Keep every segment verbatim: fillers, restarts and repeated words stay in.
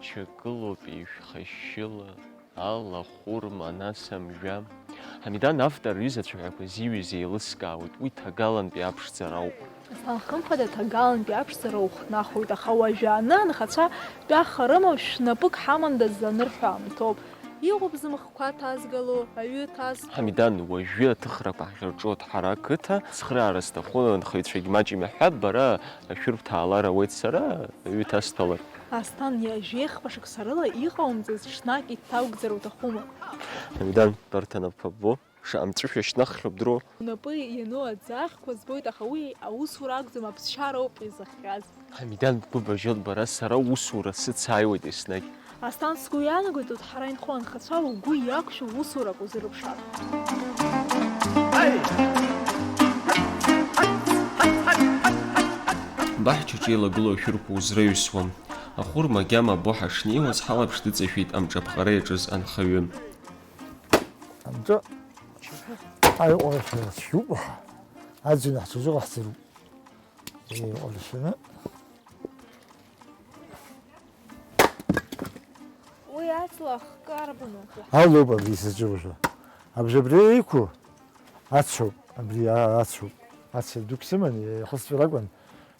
Ҽа гылоуп ишәхашьшьыла, ала, хәырма, нас амжәа. Ҳамидан автор иҩыза цәаҳәақәа зиҩыз еилыскаауеит, уи ҭагалантәи аԥшӡара ауп. Аслан, хымԥада, ҭагалантәи аԥшӡара ухнахуеит, аха уажәааны анхацәа тәаха рымам, шәнапык ҳамандаз анырҳәо аамҭоуп. Иҟоуп зымхқәа ҭазгало, аҩы ҭазҭо. Ҳамидан, уажәы аҭыхрақәа ҳахьырҿоу Аҭҳара ақыҭа, цхыраара сҭаху, анхаҩцәагь маҷ имаҳәа, бара ашәыр бҭаалар ауеит сара, аҩы ҭасҭалар. Асҭан, иажәеихԥа шықәса рыла иҟаумҵаз ҽнак иҭҭагәӡар уҭахума? Ҳамидан, тәарҭа напқәа ббо, шаҟа мҵәышәа шьҭнаххьоу бдыруоу? Унапы иану аӡы ахьқәа збоит, аха уи аусура акәӡам, аԥсшьароуп изыхҟьаз. Ҳамидан, бгәы бажьоит бара, сара усура сыцааиуеит еснагь. Асҭан, сгәы иаанагоит, Аҭҳара инхо анхацәа угәы иақәшәо усурак узырԥшаап. Баҳчаҿы еилагылоу ашәырқәа узраҩсуам. Ахәырма агьама або ҳашнеиуаз, ҳалаԥш дыҵашәеит амҿаԥҟара иаҿыз анхаҩы. Амҿы аиҟәарашәа цәгьоуп, аӡын ҳҽазыҟаҳҵароуп. Еиҟәаршаны. Уи аҵла ахкы арбану? Алоуп абри сызҿыуша. Абжа абри еиқәу ацәоуп, абри, аа, ацәоуп. Ацәа дук сыман, ихысҵәар акәын,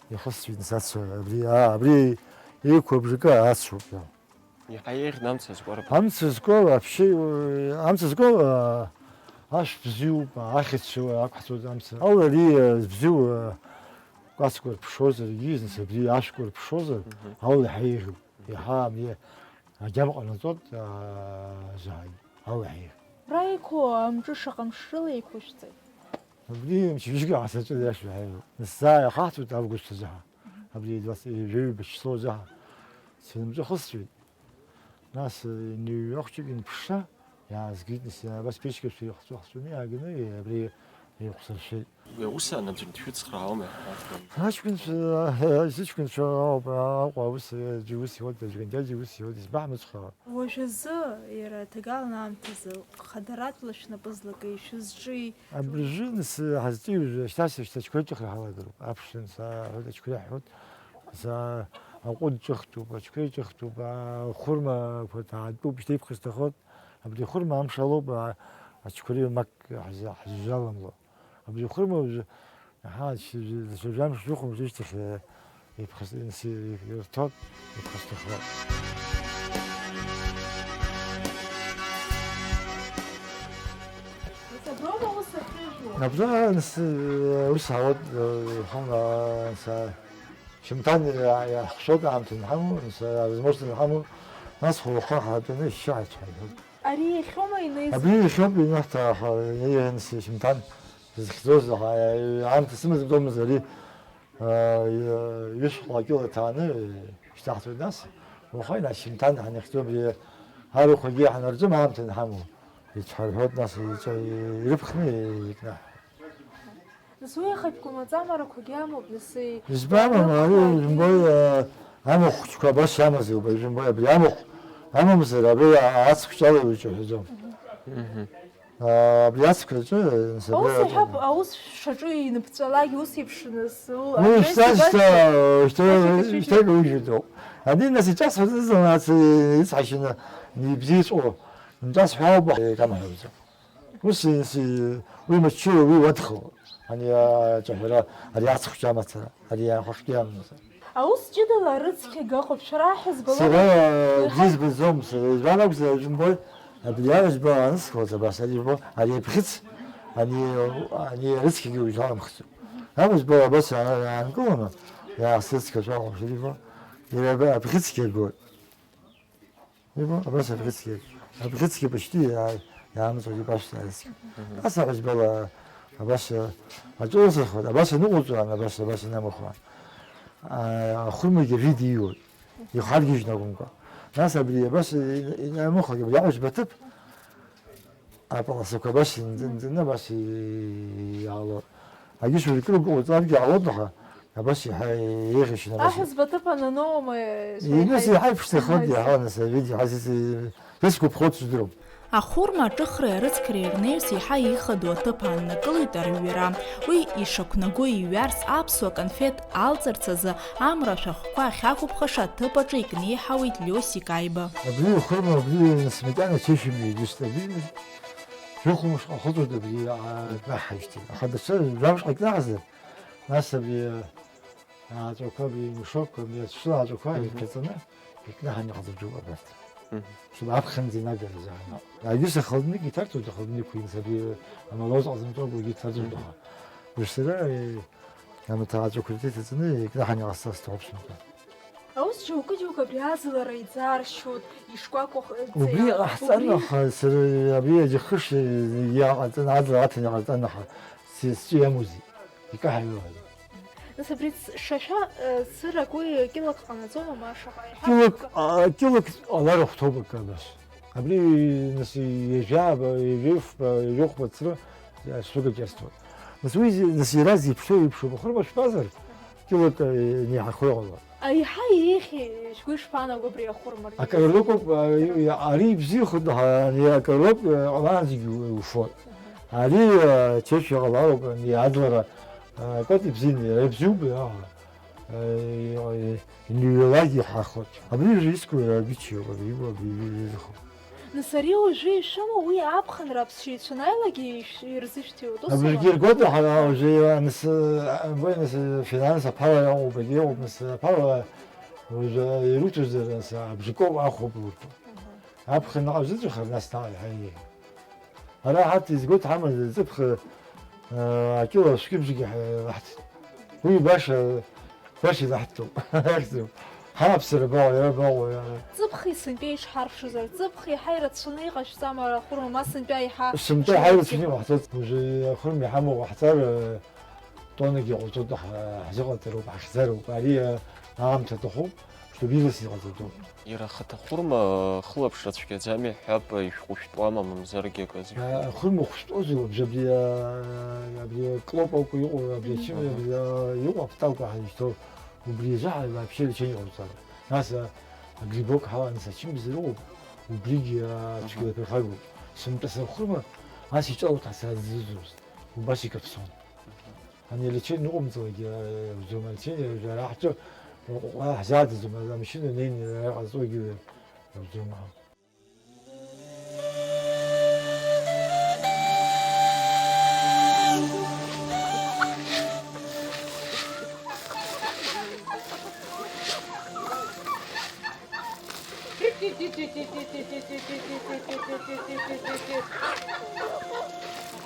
ихысҵәеит нас ацәа. Абри, аа, абри еиқәу абжакы ацәоуп. Иаҳа еиӷьны амца зкуа рбоит. Амца зкуа вообще, э, амца зкуа, э, ашә бзиоуп, ахьыӡ шьоуа ақәҳҵоит амца. Ала ари, э, бзиоу, э, кәацқәа рԥшозар, бизнес абри ашәқәа рԥшозар, Мгм. Ала иаҳа еиӷьуп. Иаҳа абри агьама ҟанаҵоит, э, зааи, ала иаҳа еиӷьуп. Абра иқәу амҿы шаҟа мшрыла еиқәышәҵеи? Абри мчыбжьык аасаҿы иашәа ҳаиуеит. Нас заа иахаҳҵоит август азыҳәа. Абри двадцать, ҩажәаҩба число азыҳәа. Сынмҿы хысҵәеит. Нас, э, ҩахәҷык инԥшша, иаазгеит, нас, иа-, абас печкаҿы ихҵәы-, хҵәаны иааганы, абри еиқәсыршәеит. Уи аус анаӡәк дшәыцхраауама? Аҷкәынцәа, э, сыҷкәынцәа ауп, Аҟәа аус, э, ус иуеит, Џьгәандиаџь ус иуеит, избаҳмыцхраа. Уажәазы, иара аҭагалан аамҭазы, хадаратәла шәнапы злакеи, шәызҿи? Абыржәы, нас, ҳазҿиуз, шьҭа, шьҭа ачқәреи ҿыхра ҳалагароуп. Аԥшын, са, ҳәоит, ачқәреи ҳҳәоит. Са аҟәыд ҿыхтәуп, ачқәреи ҿыхтәуп, ахәырмақәа ҭаатәуп, шьҭа иԥхасҭахоит. Абри ахәырма амш алоуп, а, ачқәреи мак ҳзы-, ҳзаламло. Абри ахәырма уажәы, аҳа, даҽа жәамш жәохәымш рышьҭахь, э, иԥхас-, инс-, ирҭоит, иԥхасҭахоит. Аброума ус ахьыжәуа? Абра, нас, э, ус ҳауеит, э, ҳан, а, са, Шьымҭан иа-, иаҳхшоит аамҭа анҳамоу, нас, а, возможность анҳамоу, нас уаххәа ҳаатәаны ишьшьы ҳацәҳаиҳәоит. Ари иахьоума инеиз? Абри иахьоуп, инаҳҭааха, иеиҳәан, Шьымҭан дызхьӡоз, аха, аамҭа сымазтәымызт ари, а, ҩышәҟа кьыла ҭааны, ишьҭаҳҵоит нас. Уаха, нас, Шьымҭан ҳанахьӡо абри арахәагьы ҳанарҵом аамҭа анҳамоу. Ицәҳарҳәоит, нас, иҿы ирыԥхны икнаҳ. Нас уи иахатәқәа маҵамарақәагьы амоуп, нас, и-, Избан, ари, ирыԥхагьы. Ижәымбои, а, амахәқәа абас иамазеи, уба, ижәымбои, абри амахә амамзар, абри а-, ацԥхьала иуҿаҳәаӡом. Мгм. А, абри ацԥхьаҿы, нас, абри Аус аҿы иҳәап, аус шаҿу иныбҵәалак, ус еиԥш, нас, у-, Уи абри шьҭа, ситуациа шьҭа, шьҭа, шьҭа, шьҭа, шьҭа, шьҭа иужәытәуп. Ани, нас, иҿасҳәаз, нас, ицҳашьаны, ибзиаҵәҟьо, нҵәас ҳәа ауп, икамҳәаӡо. Ус, ус, уи мчыла, уи уадхалон. Ани аҿаҳәара, ари ацхәҷы амацара, ари ахәышәтәы амацара. Аус ҷыдала арыцқьага ыҟоуп, шәара ҳәызбала. Сара иахьа- ӡы избаӡом, сара избан акәзар, ижәымбои, абри аҩызба анысхуаз абас, ари ижәбо, ари абӷьыц, ани, ани арыцқьагьы уажәаламхӡо. Аҩызба абас аа-, аанкыланы, иаасыцқьашәа ахәаԥшыр ижәбо, иара аб-, абӷьыцгьы агоит. Ибо, абас абӷьыцгьы, абӷьыцгьы почти иаа-, иаамҵуа ибашьҭаазгьы. Мгм. Ас аҳәызбала, абас, а, аҿылсырхуан, абас аныҟәылҵуан, абас, абас инамыхуан. А, ахәырмагьы абри диуан, ихаргьежьны акәымкәа. Нас абри абас и-, инамыхуан, абри аҳәызба аҭыԥ, аполосақәа абас инҵ-, инҵаны, абас и-, иаало. Агьы шәыркыр уҟоуҵаргьы ҟалоит, аха абас иаҳа еиӷьишьон абас. Аҳәызба аҭыԥ ананоума, Иныс еиҳа иԥшӡахоит, иаҳа, нас, Витиа, ҳа сыс-, сысгәаԥхоит, сыздырам. Ахәырма аҿыхреи арыцқьреи рнаҩс еиҳа ихадоу аҭыԥ ааннакылоит арҩра. Уи ишақәнаго иҩарц аԥсуа конфеҭ алҵырц азы амра ашәахәқәа ахьақәыԥхаша аҭыԥ аҿы икнеиҳауеит Лиосик Аиба. Абри ихәырма, абри нас макьана чеишьым егьыс, абри жәохә мыш ҟахыҵуеит абри, аа, икнаҳаижьҭеи. Аха даҽа жәамшҟа икнаҳазар, нас абри, аа, ааҵәақәа, абри мышоқәа, абри ацәшыла ааҵәақәа Мгм. ирҭаҵаны, икнаҳан иҟаҵатәуп абарҭ. Мгм. Шәыба аԥхьанӡа инагаразы ҳәа. Аҩыза холодильник иҭарҵоит, ахолодильникқәа инсаби амалоз ҟазымҵо агәгьы иҭарҵоит Мгм. аха. Уажә сара, э, амаҭ ааҵәақәа ирҭеиҭаҵаны икнаҳан иҟасҵар сҭахуп сынтәа. Аус џьоукы-џьоукы абри аӡлара иӡааршьоит, ишкәакәа х-, Убри ҵеиаа. Ҟаҳҵан, Убри аха сара абри аџьахыш иаҟаҵан, аӡлара аҭан иҟаҵан, аха си-, сҿы иамоузеи? Икаҳаҩуази? Нас абри ц-, шашәа, э, цырак уи кьылак ҟанаҵома, ма шаҟа иҳәа? Кьылак, а, кьылак ҟалар ахәҭоуп акы абас. Абри, нас, ҩажәа, ҩажәифба, ҩажәихәба ацры, а, сшәыга џьасҭоит. Нас уи зи-, нас иара зеиԥшроу еиԥшуп. Ахәырма шәтәазар, кьылак, а, инеиҳахо иҟалоит. Аиҳа еиӷьи, шәгәы ишԥаанаго абри ахәырма? Акы рыҟоуп, а, и-, ари ибзиахоит, а, ани акы рыҟоуп, а, ҟалаанӡагьы у-, уфоит. Ари, а, чеишьа ҟалароуп, ани адлара, а, кәат ибзианы, иара ибзиоуп, а, а, и-, и-, иныҩналак иҳахоит. Абри рискуп, иара абичиоуп, абри, абри, абри, абри, абри. Нас ари уажәы ишәымоу, уи аԥхынра аԥсшьаҩцәа анааилакгьы ишә-, ирзышәҭиуеит, ус Абыргьы ала? Иргоит, аҳа, уажәы, нас, а, абри, нас, финанс аԥара иҟоуп, егьа иҟоуп, нас, аԥара уажәы ируҭозар, нас, абжакоуп, ахәоуп урҭ. Аха. Аԥхын наҟ зыҵәахыр, нас наҟ иҳаиеи. Ара ҳарҭ изгоит ҳамаз ҵыԥх, а, акьыла шәкьыбжьгьы ҳа-, раҳҭеит. Уи баша, баша даҳҭоуп. Ахьӡуп. Ҳаԥсара баҟоу, иара баҟоу, иара. Ҵыԥхи сынтәеи ишҳарԥшызар, ҵыԥх иаҳа ирацәаны иҟашәҵама, ахәырма, ма сынтәа иаҳа Сынтәа иаҳа ирацәаны иҟаҳҵоит. Уажәы ахәырма иҳамоу ҟаҳҵар, э, тоннагьы ҟаҵоит, ҳа-, ҳзыҟаҵароуп, ҳахьӡароуп. Ари, э, аамҭа аҭахуп, чтобы иласны иҟаҵатәуп. Иара ахаҭа ахәырма хылаԥшра цәгьаӡами ҳҳәап, ишәҟәышәтәуама, мамзаргьы акы азышәҟәы? Ахәырма хәышәтәозар, абри, абри, абри клоп ауп иҟоу, абри ачымазара, абри, иҟоу апталқәа ҳазышьҭоу, убри азы ҳа-, вообще лечение ҟауҵароуп. Нас, а, агрибок ҳаланы сачымазара ыҟоуп, убригьы, а, Аҳа. Цәгьала ԥырхагоуп. Сымтәа сырхәырма, ас иҿалоит ҳа саазызуз. Убас икаԥсон. Ани алечение ыҟоумҵалакгьы, а, иауӡом, алечение ара ҳҿы, уа ҳзааӡаӡом, амашьына неины ара иҟаҵогьы иауӡом.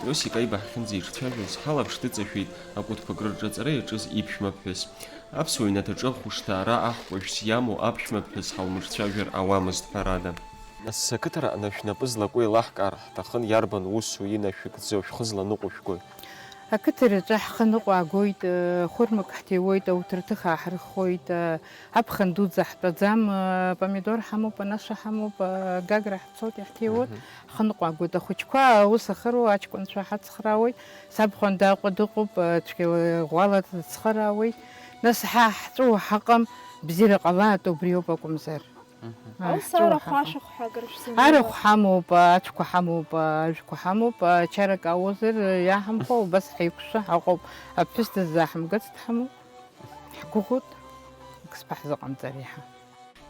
Иосик Аиба ҳахьынӡаирцәажәоз, ҳалаԥш дыҵашәеит акәытқәак рырҿаҵара иаҿыз иԥшәмаԥҳәыс. Аԥсуа ҩнаҭаҿы ахәышҭаара аҳкәажәс иамоу аԥшәмаԥҳәыс ҳалмырцәажәар ауамызт, ҳәарада. Нас, ақыҭараҟны шәнапы злаку еилаҳкаар ҳҭахын, иарбан усу инашәыгӡо шәхы зланыҟәышәгои? Ақыҭараҿы ҳхы ныҟәаагоит, хәырмак ҳҭиуеит, ауҭраҭых ааҳрыххоит, аԥхын дуӡӡа ҳтәаӡам, помидор ҳамоуп, анаша ҳамоуп, Гагра ҳцоит, иаҳҭиуеит, Мгм. Ҳхы ныҟәаагоит. Ахәыҷқәа аус ахыруа аҷкәынцәа ҳацхраауеит, саб Хәандаҟәа дыҟоуп, цәгьала ӷәӷәала дыцхраауеит. Нас ҳа ҳҵәыуа ҳаҟам, бзиара ҟалааит, убриоуп акәымзар. Мгм. Аус Ҳҵәыуа арахә ҳаҟам. Ашәахә ҳагар шәзымдыруа. Арахә ҳамоуп, ацәқәа ҳамоуп, ажәқәа ҳамоуп, ачарак ауазар иаҳамхәа, убас ҳаиқәшәа ҳаҟоуп. Аԥҳәыс дыззаҳамгац дҳамоуп. Ҳгәыӷуеит, акы зԥаҳзыҟамҵар иаҳа.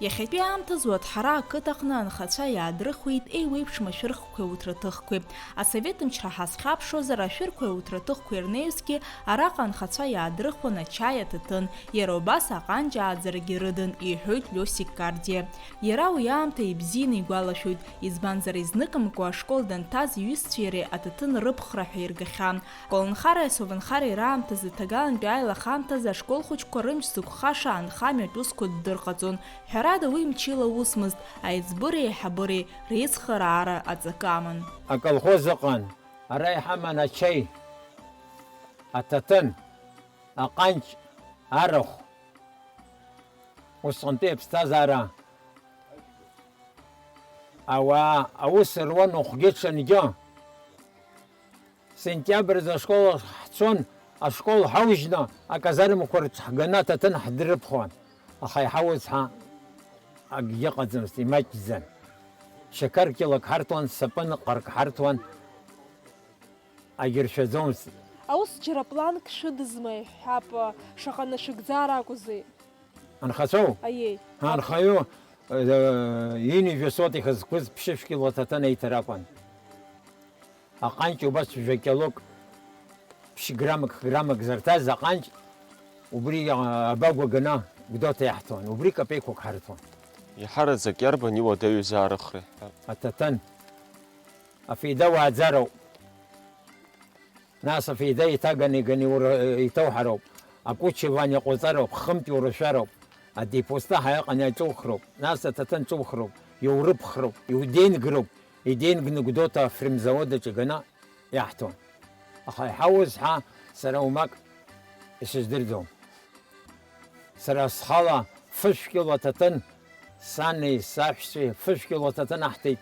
Иахьатәи аамҭазы Уаҭҳара ақыҭаҟны анхацәа иаадрыхуеит еиуеиԥшым ашәырхқәеи ауҭраҭыхқәеи. Асовет мчра ҳазхьаԥшуазар, ашәырқәеи ауҭраҭыхқәеи рнаҩсгьы араҟа анхацәа иаадрыхуан ачаи, аҭаҭын, иара убас аҟанҷ ааӡарагьы рыдын, иҳәоит Лиосик Кардиа. Иара уи аамҭа ибзианы игәалашәоит, избанзар, изныкымкәа ашкол данҭаз иҩызцәеи иареи аҭаҭын рыԥхра ҳәа иргахьан. Аколнхареи асовнхареи раамҭазы, ҭагалантәи аилахамҭазы ашкол хәыҷқәа рымч зықәхаша анхамҩатә усқәа ддырҟаҵон. Ҳәарада, уи мчыла усмызт, аиҵбыреи аиҳабыреи реицхыраара аҵакы аман. Аколхоз ыҟан, ара иҳаман ачаи, аҭаҭын, аҟанҷ, арахә. Усҟантәи аԥсҭазаара ауаа аус руан уахгьы-ҽынгьы. Сентиабр азы ашкол ахь ҳцон, ашкол ҳаужьны аказармақәа рҿы ҳганы аҭаҭын ҳдрыԥхуан, аха иҳауз ҳа акгьы ыҟаӡамызт, имаҷӡан. Шьақар кьылак ҳарҭон, сапын ҟарк ҳарҭон, агьыршәаӡомызт. Аус џьара планк шәыдызма иҳәҳәап, шаҟа нашәыгӡар акәзеи? Анхацәоу? Аиеи. Анхаҩу, э, ҩынҩажәа сотих зқәыз ԥшьышә кило аҭаҭын аиҭар акәын. Аҟанҷ убас жәа-кьалок, ԥшь граммк, граммк зырҭаз аҟанҷ, убри, а, абагә аганы Гәдоуҭа иаҳҭон, убри капеиқәак ҳарҭон. Иҳараӡак иарбан иуадаҩыз аарыхра ҳәа? Аҭаҭын. Афеида уааӡароуп. Нас афеида иҭаганы иганы иур-, иҭоуҳароуп. Акуча ван иаҟәаҵароуп, хымтә иурашәароуп. Адепостаҳа иҟаны иаҿухроуп, нас аҭаҭын ҿухроуп, иурыԥхроуп, иудеингроуп, идеингны Гәдоуҭа афрем завод аҿы иганы иаҳҭон. Аха иҳауз ҳа сара умак исыздырӡом. Сара схала фышә кило аҭаҭын, сани саҳәшьцәеи фышә кило аҭаҭын аҳҭеит.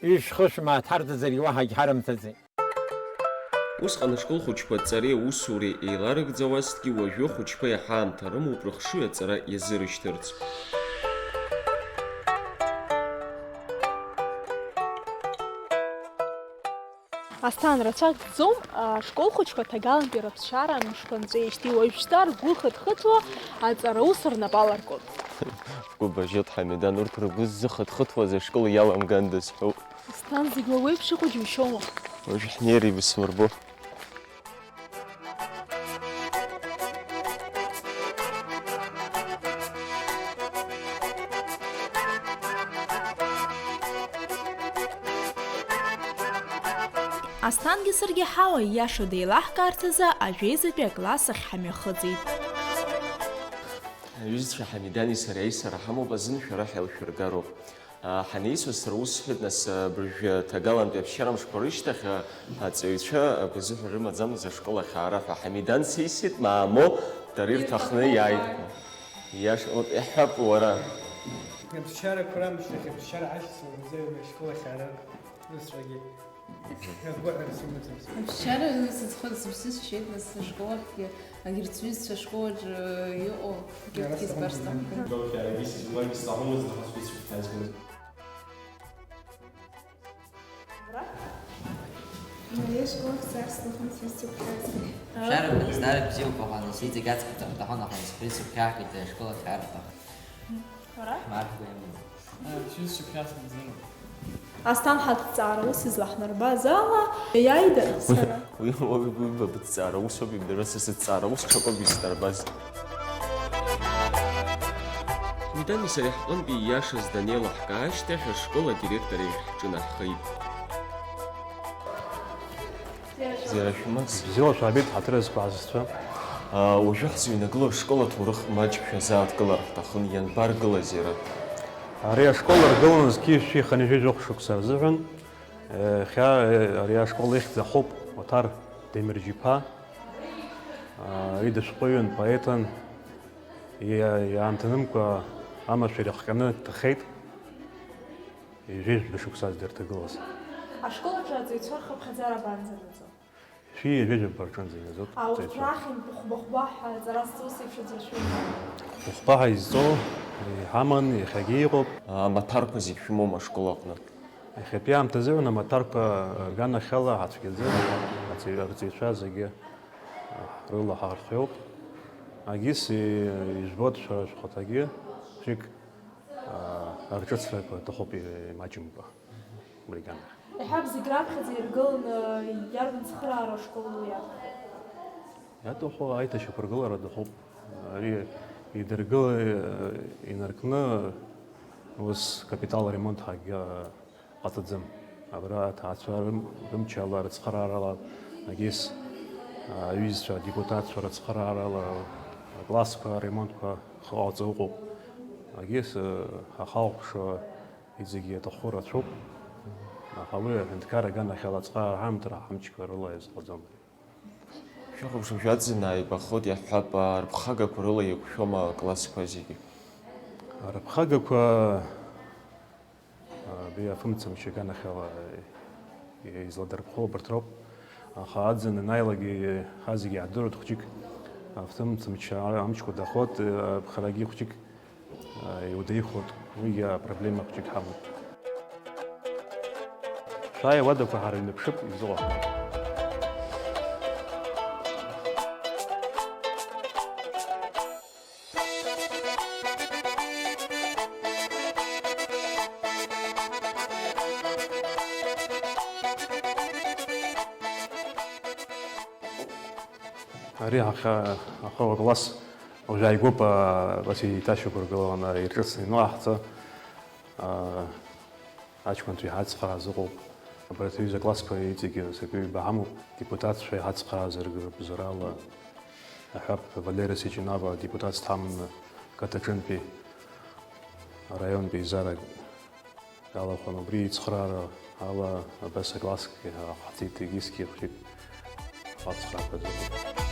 Ҩышә-хышә мааҭ ҳарҭазаргьы уаҳагь ҳарымҭаӡеит. Усҟан ашкол хәыҷқәа аҵареи аусуреи еиларыгӡауазҭгьы, уажәы ахәыҷқәа иаҳа аамҭа рымоуп рыхшыҩ аҵара иазырышьҭырц. Асҭан, рацәак ӡӡом, ашкол хәыҷқәа ҭагалантәи рыԥсшьара амшқәа нҵәеижьҭеи уажәшьҭа ргәы хыҭхыҭуа аҵараус рнапы аларкуп. Бгәы бажьоит, Ҳамидан, урҭ ргәы ззыхыҭхыҭуаз ашкол иаламгандаз ҳәоуп. Асҭан, зегь уа уеиԥш иҟоу џьушьома? Уажә ҳнеир ибсмырбо. Асҭангьы саргьы ҳауа ииаша деилаҳкаарц азы ажәеизатәи акласс ахь ҳамҩахыҵит. Аҩызцәа Ҳамидани сареи аисара ҳамоуп, азын шәара ҳаилшәыргароуп. Ҳанеисуаз сара ус сҳәеит, нас, абыржәы ҭагалантәи аԥсшьарамшқәа рышьҭахь, аҵаҩцәа агәазыҳәа рымаӡамыз ашкол ахь аара ҳәа. Ҳамидан сеисит, мамоу, дара ирҭахны иааит. Иаша, вот, иаҳҳәап, уара. Аԥсшьарақәа раамышьҭахь аԥсшьара ҳашьцыларазы аҩны ашкол ахь аара усҟагьы. Агәаҳәара сымаӡамызт. Аԥсшьара аҩны сыӡхыҵ сыԥсы сшьеит, нас ашкол ахьгьы, егьырҭ сҩызцәа ашкол аҿы иҟоу егьырҭгьы збар сҭахын. Иарагьы сызмагьы сҭахымызт, аха сҩызцәа шәҭазгоз. Мариа ашкол ахь сцар сҭахын, сҩызцәа ԥхьаӡа. Аԥсшьара даара бзиоуп, аха нас иҵегь аҵх ҭахҭахон, аха нас сҩызцәа ԥхьаакит, ашкол ахь аарҭахт. Уара? Марк Гәемыз. Сҩызцәа ԥхьаҵәҟьа. Асҭан ҳаҭҵаара ус излаҳнарбаз ала, иааида сара. Уи уи уи ба быҭҵаара усоуп, ибдыруа са сыҭҵаара ус ҽакоуп исдырбаз. Мидани сареи ҳҟынтәи ииашаз данеилаҳкаа ашьҭахь, ашкол адиректор иахь ҳҿынаҳхеит. Бзиала шәымаз. Бзиала шәаабеит, ҳаҭыр зқәу аҳәсақәа. Уажәы ҳзыҩнагылоу ашкол аҭоурых маҷк шәазааҭгылар ҳҭахын, ианбаргылаз иара? Ари ашкол аргыланы зқьи жәшәи хынҩажәи жәохә шықәса рзыҳәан, иахьа ари ашкол ихьӡ ахуп Оҭар Демырџь-иԥа. Ари дышәҟәыҩҩын, поетын, иа-, иаамҭанымкәа амашәыр иахҟьаны дҭахеит. Ҩажәи жәба шықәсаз дырҭагылаз. Ашкол аҿы аҵаҩцәа рхыԥхьаӡара абанӡанаӡо? Шәи ҩажәи жәаба рҿынӡа инаӡоит. Аурҭ аҵаҩцәа рахьынтә хәба-хәба ҳәа аҵара зҵоу сеиԥш аӡәыр шәымоума? Хәба-хәба ҳәа изҵоу иҳаман, иахьагьы иҟоуп. Амаҭәарқәа зегь шәымоума ашкол аҟны? Иахьатәи аамҭазыҳәан амаҭәарқәа рганахьала ҳацәгьаӡа, аҵаҩ-, арҵаҩцәа зегьы ҳрылаҳархәоуп. Агьыс, ижәбоит шәара шәхаҭагьы, хәыҷык Арҿыцрақәа аҭахуп имаҷымкәа, убри аганахь. Иҳәап, зегь раԥхьаӡа иргыланы иарбан цхыраару ашкол иаҭаху? Иаҭаху аиҭашьақәыргылара аҭахуп. Ари идыргыла инаркны ус капитал ремонт ҳәа акгьы ҟаҵаӡам. Абра аҭаацәа рым-, рымчала, рыцхыраарала, агьыс аҩызцәа, адепутатцәа рыцхыраарала аклассқәа ремонтқәа хыҟалҵо ыҟоуп. Агьыс ахалхәша зегьы иаҭаху рацәоуп, аха уи аҳәынҭқарра аганахьала ацхыраара ҳамҭара ҳамчқәа рыла иазхаӡом. Шәыхәаԥшуа жәаӡаны ааигәахоит, иаҳҳәап, рыԥхагақәа рыла еиқәшәома аклассқәа зегьы? Рыԥхагақәа, абри афымцамч аганахьала изладырԥхо абарҭ роуп. Аха аӡын анааилак ҳа зегьы иаҳдыруеит, хәыҷык афымцамч амчқәа дахоит, аԥхарагьы хәыҷык иуадаҩхоит. Уигьы апроблема хәҷык ҳамоуп. Шәааи, ауадақәа ҳара иныԥшып, ибзыҟахым. Ари ҳахьа-, ахауа класс уажәы ааигәоуп, а, абас еиҭашьақәыргыланы ирҿыцны ианыҟаҳҵа, а, аҷкәынцәа иҳацхрааз ыҟоуп. Абарҭ аҩыза классқәа иҵегьы сакҩы ҩба ҳамоуп, депутатцәа иҳацхрааз ргыбзарала аҳәап, Валери Сичинава адепутатс дҳаманы Каҭаҿынтәи араионтәи еизарак иалахәын, убри ицхраара ала абас акласск иаҳа-, ҟаҳҵеит, егьысгьы хәҷык ацхрааратә азыҳәан.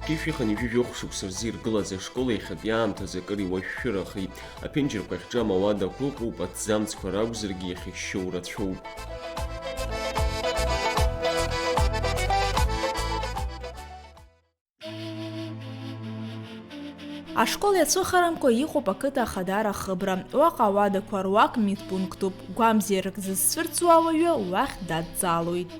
Хышәи хынҩажәи жәохә шықәса рзы иргылаз ашкол иахьатәи аамҭазы акыр иуашәшәырахеит. Аԥенџьырқәа ахьҿам ауадақәа ыҟоуп, аҭӡамцқәа ракәзаргьы иахьышьшьоу рацәоуп. Ашкол иацәыхарамкәа иҟоуп ақыҭа Ахадара ахыбра. Уаҟа ауадақәа руак медпунктуп. Гәамзиарак зызцәырҵуа ауаҩы уахь дадҵаалоит.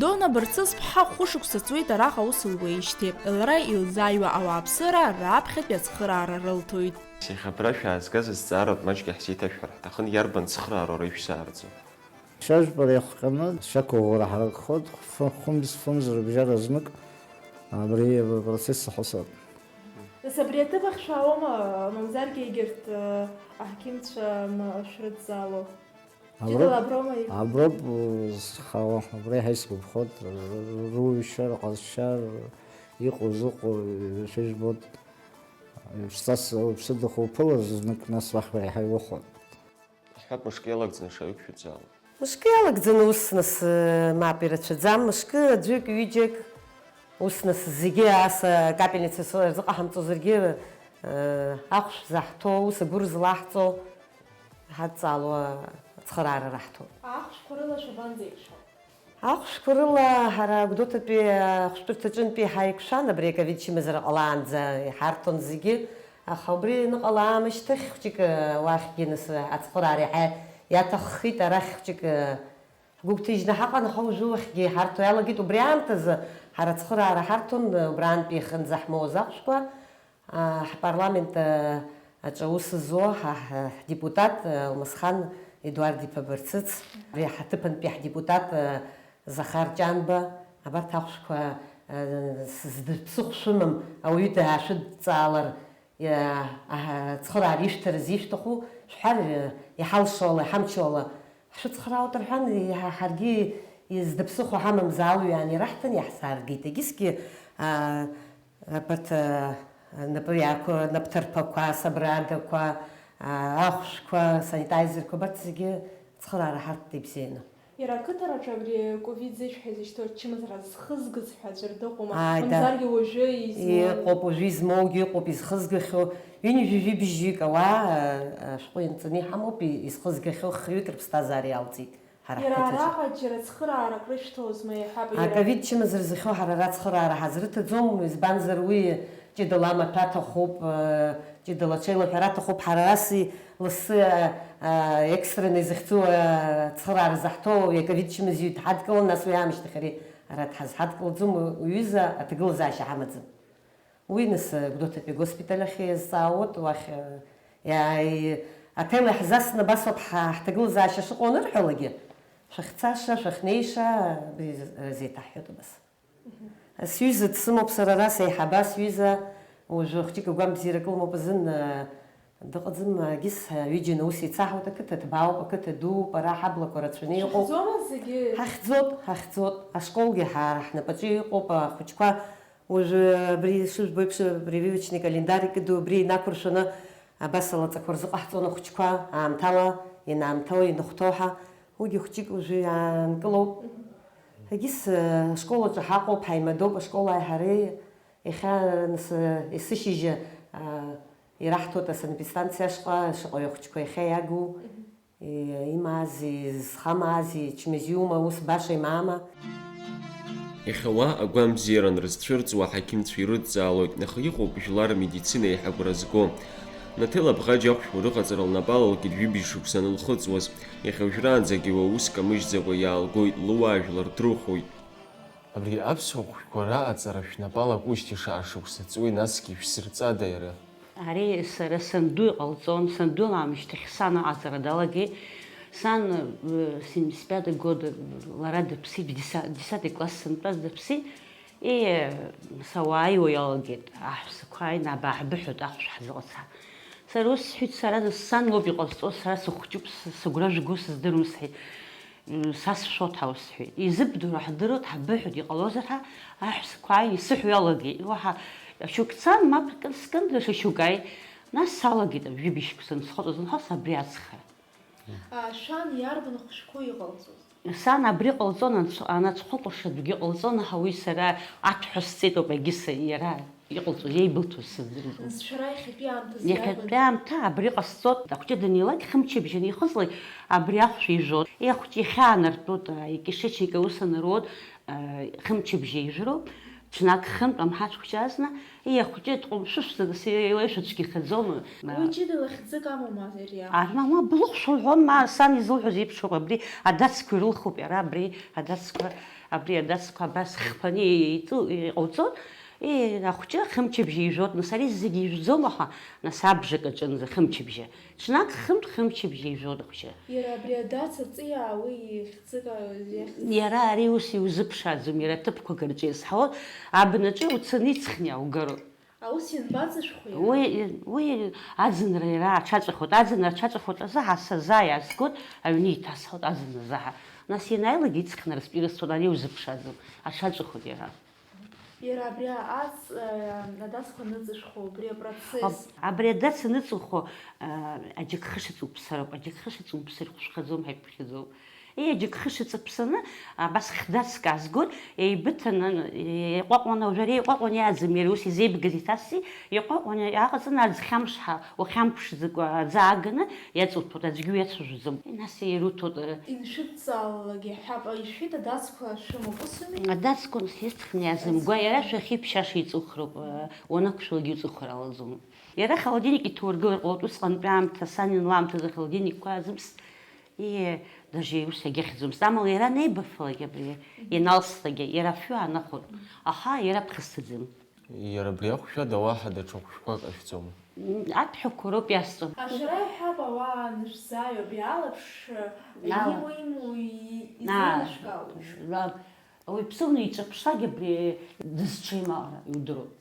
Дона Барцыц-ԥҳа хәышықәса ҵуеит араҟа аус луеижьҭеи. Лара илзааиуа ауааԥсыра раԥхьатәи ацхыраара рылҭоит. Сиахьа абра шәаазгаз азҵааратә маҷк иаҳзеиҭашәҳәар ҳҭахын, иарбан цхыраароу ара ишәзаараӡо? Шьажәпара иахҟьаны шьақәыӷәӷәара ҳаракхоит, хә-, хәымз, фымз рыбжьара знык абри апроцесс аҳәозар. Нас абри аҭыԥ ахь шәаауама, мамзаргьы егьырҭ, э, аҳақьымцәа м-, шәрыдҵаало? Аброуп, Ҷыдала аброума иҟоу? Аброуп, э, зхаауа, абра еиҳа исгәаԥхоит, р-, р-, руаҩшьа, рҟазшьа, р-, иҟоу-зыҟоу, э, шәыжәбоит. Ԥсас уԥсы дахуԥылаз знык, нас уахь уара еиҳа иухәон. Ҳҳәап, мышкы иалагӡаны шаҩык шәыдҵаало. Мышкы иалагӡаны ус нас, э, мап ирацәаӡам, мышкы аӡәык, ҩыџьак, ус нас зегьы ас, э, акапельница рзыҟаҳамҵозаргьы, э, ахәшә заҳҭо, ус агәыр злаҳҵо, ҳадҵаало ацхыраара раҳҭо. Ахәшәқәа рыла шәабанӡеиԥшу? Ахәшәқәа рыла ҳара Гәдоуҭатәи ахәшәтәырҭаҿынтәи ҳаиқәшәан, абри аковид чымазара ҟалаанӡа иҳарҭон зегьы, аха убри аныҟала аамышьҭахь хәҷык уахьгьы нас ацхыраара иаҳа иаҭаххеит, арахь хәҷык ҳгәы гәҭыжьны ҳаҟан, аха уажәы уахьгьы иҳарҭо иалагеит. Убри аамҭазы ҳара ацхыраара ҳарҭон, убраантәи иахьынӡаҳмоуаз ахәшәқәа. А, ҳпарламент, а, аҿы аус зуа ҳа, ҳ-, ҳдепутат, а, Алмасхан Едуард-иԥа Барцыц, ари ҳаҭыԥантәи ҳдепутат, а, Захар Ҷанба, абарҭ ахәшәқәа, а, с-, зда ԥсыхәа шәымам, ауаҩы даашәыдҵаалар, иа-, аҳа, ацхыраара ишәҭарыз ишәҭаху шәҳәар, а, иҳалшо ала, иҳамчу ала ҳшәыцхраауеит рҳәан, иаҳа ҳаргьы зда ԥсыхәа ҳамамзаалҩаан ираҳҭан, иаҳзааргеит. Егьысгьы, а, Абарҭ, а, напы иаақәа-, напҭарԥақәа, асабрадақәа, а, ахәшәқәа, санитайзерқәа, абарҭ зегьы цхыраара ҳарҭеит ибзианы. Иара ақыҭараҿы абри ковид зеиԥшҳәа изышьҭоу ачымазара зхызгаз ҳәа аӡәыр дыҟоума? Ааи, да. Мамзаргьы уажәы измоу? Иҟоуп, уажәы измоугьы ыҟоуп, изхызгахьоу. Ҩынҩажәи жәибжьҩык ауаа, а, ашәҟәы ианҵаны иҳамоуп, и-, изхызгахьоу хҩык рыԥсҭазаара иалҵит. Ҳара ҳқыҭаҿы. Иара араҟа џьара цхыраарак рышәҭозма, еиҳаб иара? Аковид чымазара зыхьоу ҳара ара цхыраара ҳазрыҭаӡом, избанзар уи ҷыдала амаҭәа аҭахуп, э, ҷыдала аҽеилаҳәара аҭахуп, ҳара ара лассы, э, э, экстренный захьӡу, э, цхыраара заҳҭоу аковид чымазаҩ дҳадкылан, нас уи аамышьҭахь ари ара дҳазҳадкылаӡом, уи, уҩыза аҭагылазаашьа ҳамаӡам. Уи нас, э, Гәдоуҭатәи агоспиталь ахь иазҵаауеит, уахь, э, иа-, и-, аҭел иаҳзасны абас ауп ҳа-, ҳҭагылазаашьа шыҟоу анырҳәалакгьы, шәахьцаша, шәахьнеиша, абри з-, э, зеиҭаҳҳәоит абас. Мгм. Сҩыза дсымоуп сара ара, сеиҳаба сҩыза, уажәы хәҷык агәамбзиарак лымоуп азын, э, дыҟаӡам, егьыс, э, ҩыџьа наус еицаҳауеит, ақыҭа ҭбаауп, ақыҭа дууп, ара ҳаблақәа рацәаны иҟоуп. Шәахьӡома зегьы? Ҳахьӡоит, ҳахьӡоит. Ашколгьы ҳа-, ҳнапаҿы иҟоуп, ахәыҷқәа. Уажәы абри шыжәбо еиԥш, апрививочный календарь икыду, абри инақәыршәаны абас алаҵақәа рзыҟаҳҵон ахәыҷқәа, аамҭала, ианаамҭоу, ианыхәҭоу ҳәа. Уигьы хәҷык уажәы иаанкылоуп. Егьыс, э, ашкол аҿы ҳаҟоуп, ҳаимадоуп, ашколааи ҳареи. Иахьа, нас, э, есышьыжьы, э, ираҳҭоит асанэпидстанциа ашҟа, шаҟаҩы ахәыҷқәа иахьа иагу. Имаази, зхамаази, чмазиума, ус баша имаама? Иахьа уа агәамбзиара анрызцәырҵуа аҳақьымцәа ирыдҵаалоит, аха иҟоуп жәлар амедицина еиҳа агәра зго. Наҭел Абӷаџь ахәшәқәа рыҟаҵара лнапы алалкит жәибжь шықәса анылхыҵуаз. Иахьа уажәраанӡагьы уа ус камыжьӡакәа иаалгоит, лыуаажәлар дрыхәоит. Абри аԥсуа хәшәқәа раҟаҵара шәнапала акәыжьҭеи шаҟа шықәса ҵуеи, насгьы шәсырҵада иара? Ари сара санду иҟалҵон, санду лаамышьҭахь сан аҟаҵара далагеит. Сан семьдесят пятый года лара дыԥсит, десятый класс сынтәаз дыԥсит. И сауааиуа иалагеит, аҳәсақәа ааины абааҳбыҳәоит ахәшә ҳзыҟаца. Сара ус сҳәеит, сара нас сан лоуп иҟазҵо, сара сыхәҷуп, сыгәра жәго сыздыруам сҳәеит. Са сшәоит ҳәа усҳәеит. Изыбдыруа ҳдыруеит, ҳбыҳәоит, иҟалозар ҳәа аҳәсақәа ааины исыҳәо иалагеит. Уаҳа шьоук цан, мап кын скындыр, ҽа шьоук ааит. Нас салагеит, абжьы бжьқәа санысхоит азынхоз абри ацхра. Шәан иарбан хәшәқәоу иҟалҵоз? Сан абри ҟалҵон, анцәа-, анацәхәы кәырша адәгьы ҟалҵон, аха уи сара аҭәҳәа сҵеитоуп, егьыс иара иҟалҵоз, иеибылҭоз сыздырӡом. Нас шәара иахьатәи аамҭазы иарбан? Иахьатәи аамҭа абри ҟасҵот, ахәҷы данилак, хымчыбжьа анихыҵлак, абри ахәшә ижәжот. Иахәҷы ихьаанартәот, икишечник аус анарод, хымчыбжьа ижәроуп, ҽнак хынтә амҳаҵә хәҷы азна, иахәҷы дҟәымшәышәӡа, нас еилаҩшәацәгьа ихаӡома? Уи ҷыдала хьӡык амоума ари ахәшә? Ма, ма, былыхәшәу лҳәон, ма, сан изылҳәоз еиԥшоуп, абри адацқәа ирылхуп иара, абри адацқәа, абри адацқәа абас хԥаны иҵу-, иҟауҵон, и, ахәҷы хымчыбжьа ижәжот, нас ари зегьы ижәӡом, аха, нас абжак аҿынӡа хымчыбжьа. Ҽнак хынтә хымчыбжьа ижәжот ахәҷы. Иара абри адац аҵиаа уи ихьӡык а-, иахьӡ- Иара ари ус иузыԥшааӡом, иара аҭыԥқәак рҿы иазҳауа, абнаҿы уцаны иҵхны иааугароуп. Аус ианбаҵышәхуеи? Уи, уи аӡынра иара аҽаҵәахуеит. Аӡынра аҽаҵәахуеит азы ҳа-, сазааиазгоит, аҩны иҭасҳауеит аӡынра заҳа. Нас ианааилак иҵхны рыстәи рысҭоит, ари узыԥшааӡом, аҽаҵәахуеит иара. Иара абри аҵ-, э, адацқәа ныҵышәхуа, убри апроцесс. Аб-, абри адац аныҵухуа, э, аџьыкхыш ыҵуԥсароуп, аџьыкхыш ыҵумԥсыр иҟәышхаӡом ҳәа иԥхьаӡоуп. Еи, аџьыкхыш ыҵыԥсаны, абас хдаҵк аазгоит, еибыҭаны, еиҟәаҟәаны, уажәы ари еиҟәаҟәаны иааӡам, иара ус изеибгаз иҭасси, еиҟәаҟәаны иааҟаҵаны аӡхьамԥш ҳа-, уахьамԥшӡакәа аӡы ааганы иаҵуҭәуеит, аӡәгьы уиацәажәаӡом. Нас ируҭоит, э, Иншәыдҵаалалак иаҳҳәап, ишәит адацқәа шәымоуп, усуми? Адацқәа нас исҭахны иаазымгәа, иара шәахьиԥшьаша иҵухроуп, э, уанақәшәалак иуҵухыр алаӡом. Иара ахолодильник иҭоургылар ҟалоит, усҟантәи аамҭа, сан ианлаамҭаз ахолодильникқәа аазымс, Ии, даже ус иагьахьӡомызт. Амала иара анеибафалак абри, ианалслагьы, иара афҩы аанахәон, аха иара ԥхасҭаӡам. Иара абри ахәшә ада уаҳа даҽа хәшәқәак ашәҵом. Аҭәҳәақәа роуп иасҵо. Ашәара иҳәап, ауаа анышәзааҩ, абри алаԥш, Ала. Имоу-имоу, и-, Ала. Изеилышәкаауеи? Уи ԥсыхәа иҿаԥшрагь абри дызҽеимаҟра иудыруеит.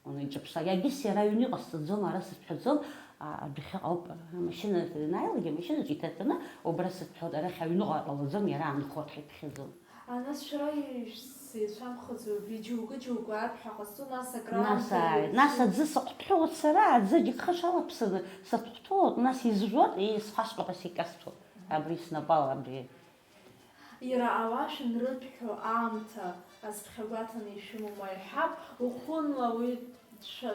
Уаныҿаԥшуа, егьыс иара аҩны иҟасҵаӡом, ара сыҭәҳәаӡом, а, адәахьыҟа ауп, амашьына ианааилак, амашьынаҿы иҭатәаны, убра сыҭәҳәоит, арахь аҩныҟа ҟалаӡом, иара аанхоит ҳәа иԥхьаӡом. А, нас шәара ишәзеицәамхаӡои, убри џьоукы-џьоукы аҭәҳәа ҟазҵо, нас акраамҭа Нас, ааи, нас иаҩсуеит. Аӡы сыхәҭҳәоуп сара, аӡы аџьыкхыш алаԥсаны сыҭәҳәоуп, нас изжәуеит, и, схәашҟа ҳәа сикасҭәоуп, абри снапала, абри. Иара ауаа шәанрыҭәҳәо аамҭа азԥхьагәаҭаны ишәымоума, иҳәап, уахынла уи дшәа-,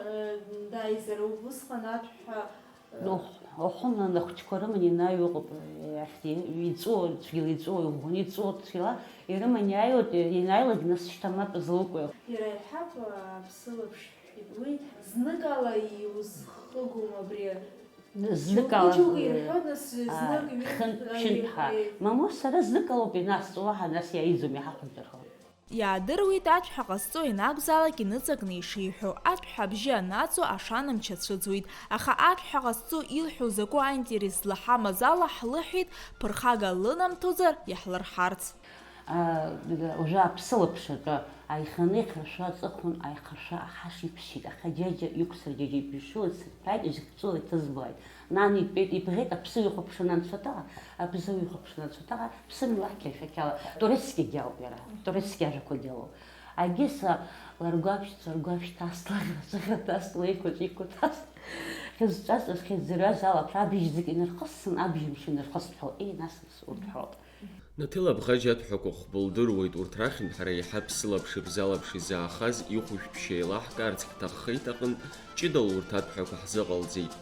дааизар, убысҟан аҭәҳәа, Уахынла ахәыҷқәа рыман ианааиуа ыҟоуп, иахьӡ-, иҵәуо, цәгьала иҵәуо, иӷәӷәаны иҵәуо, цәгьала ирыман иааиуеит, ианааилак нас шьҭа мап злоукуеи. Иара иҳәап, аԥсылаԥш, уи зныкала иузхыгом абри. Зныкала, Џьоукы-џьоукы ирҳәоит, нас, а, знык, ҩынтә, хынтә, а, ԥшьынтә ҳәа. Иҳәеит. Мамоу, сара зныкалоуп ианасҵо, уаҳа нас иааиӡом, иҳахәаӡархоит. Иаадыруеит аҭәҳәа ҟазҵо ианакәзаалак иныҵакны ишиҳәо, аҭәҳәа абжьы анаҵо ашанамч ацәыӡуеит, аха аҭәҳәа ҟазҵо илҳәо закәу аинтерес злаҳамаз ала ҳлыҳәеит, ԥырхага лынамҭозар иаҳлырҳарц. А, уже аԥсылаԥш атәы, аиханы ихыршәа аҵыхәан аихыршәа аҳаш иԥшьеит, аха џьаџьа иқәсырџьаџьа ибжьшылан сыҭбааит, изыхьҵәыла иҭызбааит. Нан итәеит, ибӷеит, аԥсы ихәаԥшын анцәа-таҟа, абза ихәаԥшын анцәа-таҟа, ԥсымҩа ахьча ашәақьала, турецкигьы ауп иара, турецки ажәақәагьы алоуп. Агьыс ларгәаԥшь, цәаргәаԥшь ҭасла, ӷра-цәыӷра ҭасла, еиқәаҵәа иқәу ҭасла, хьызҿаҵәаз, хьыӡырҩаз алаԥш абжьӡык инархыссын, абжьымш инархысҭәҳәалт, еи, нас, нас урҭ ҳәоуп. Наҭел Абӷаџь аҭәҳәақәа хәба лдыруеит, урҭ рахьынтә ҳара еиҳа ԥсылаԥш-ибзалаԥш изаахаз ихәышәтә шьа еилаҳкаарц ҳҭаххеит аҟынтә, ҷыдала урҭ аҭәҳәақәа ҳзыҟалҵеит.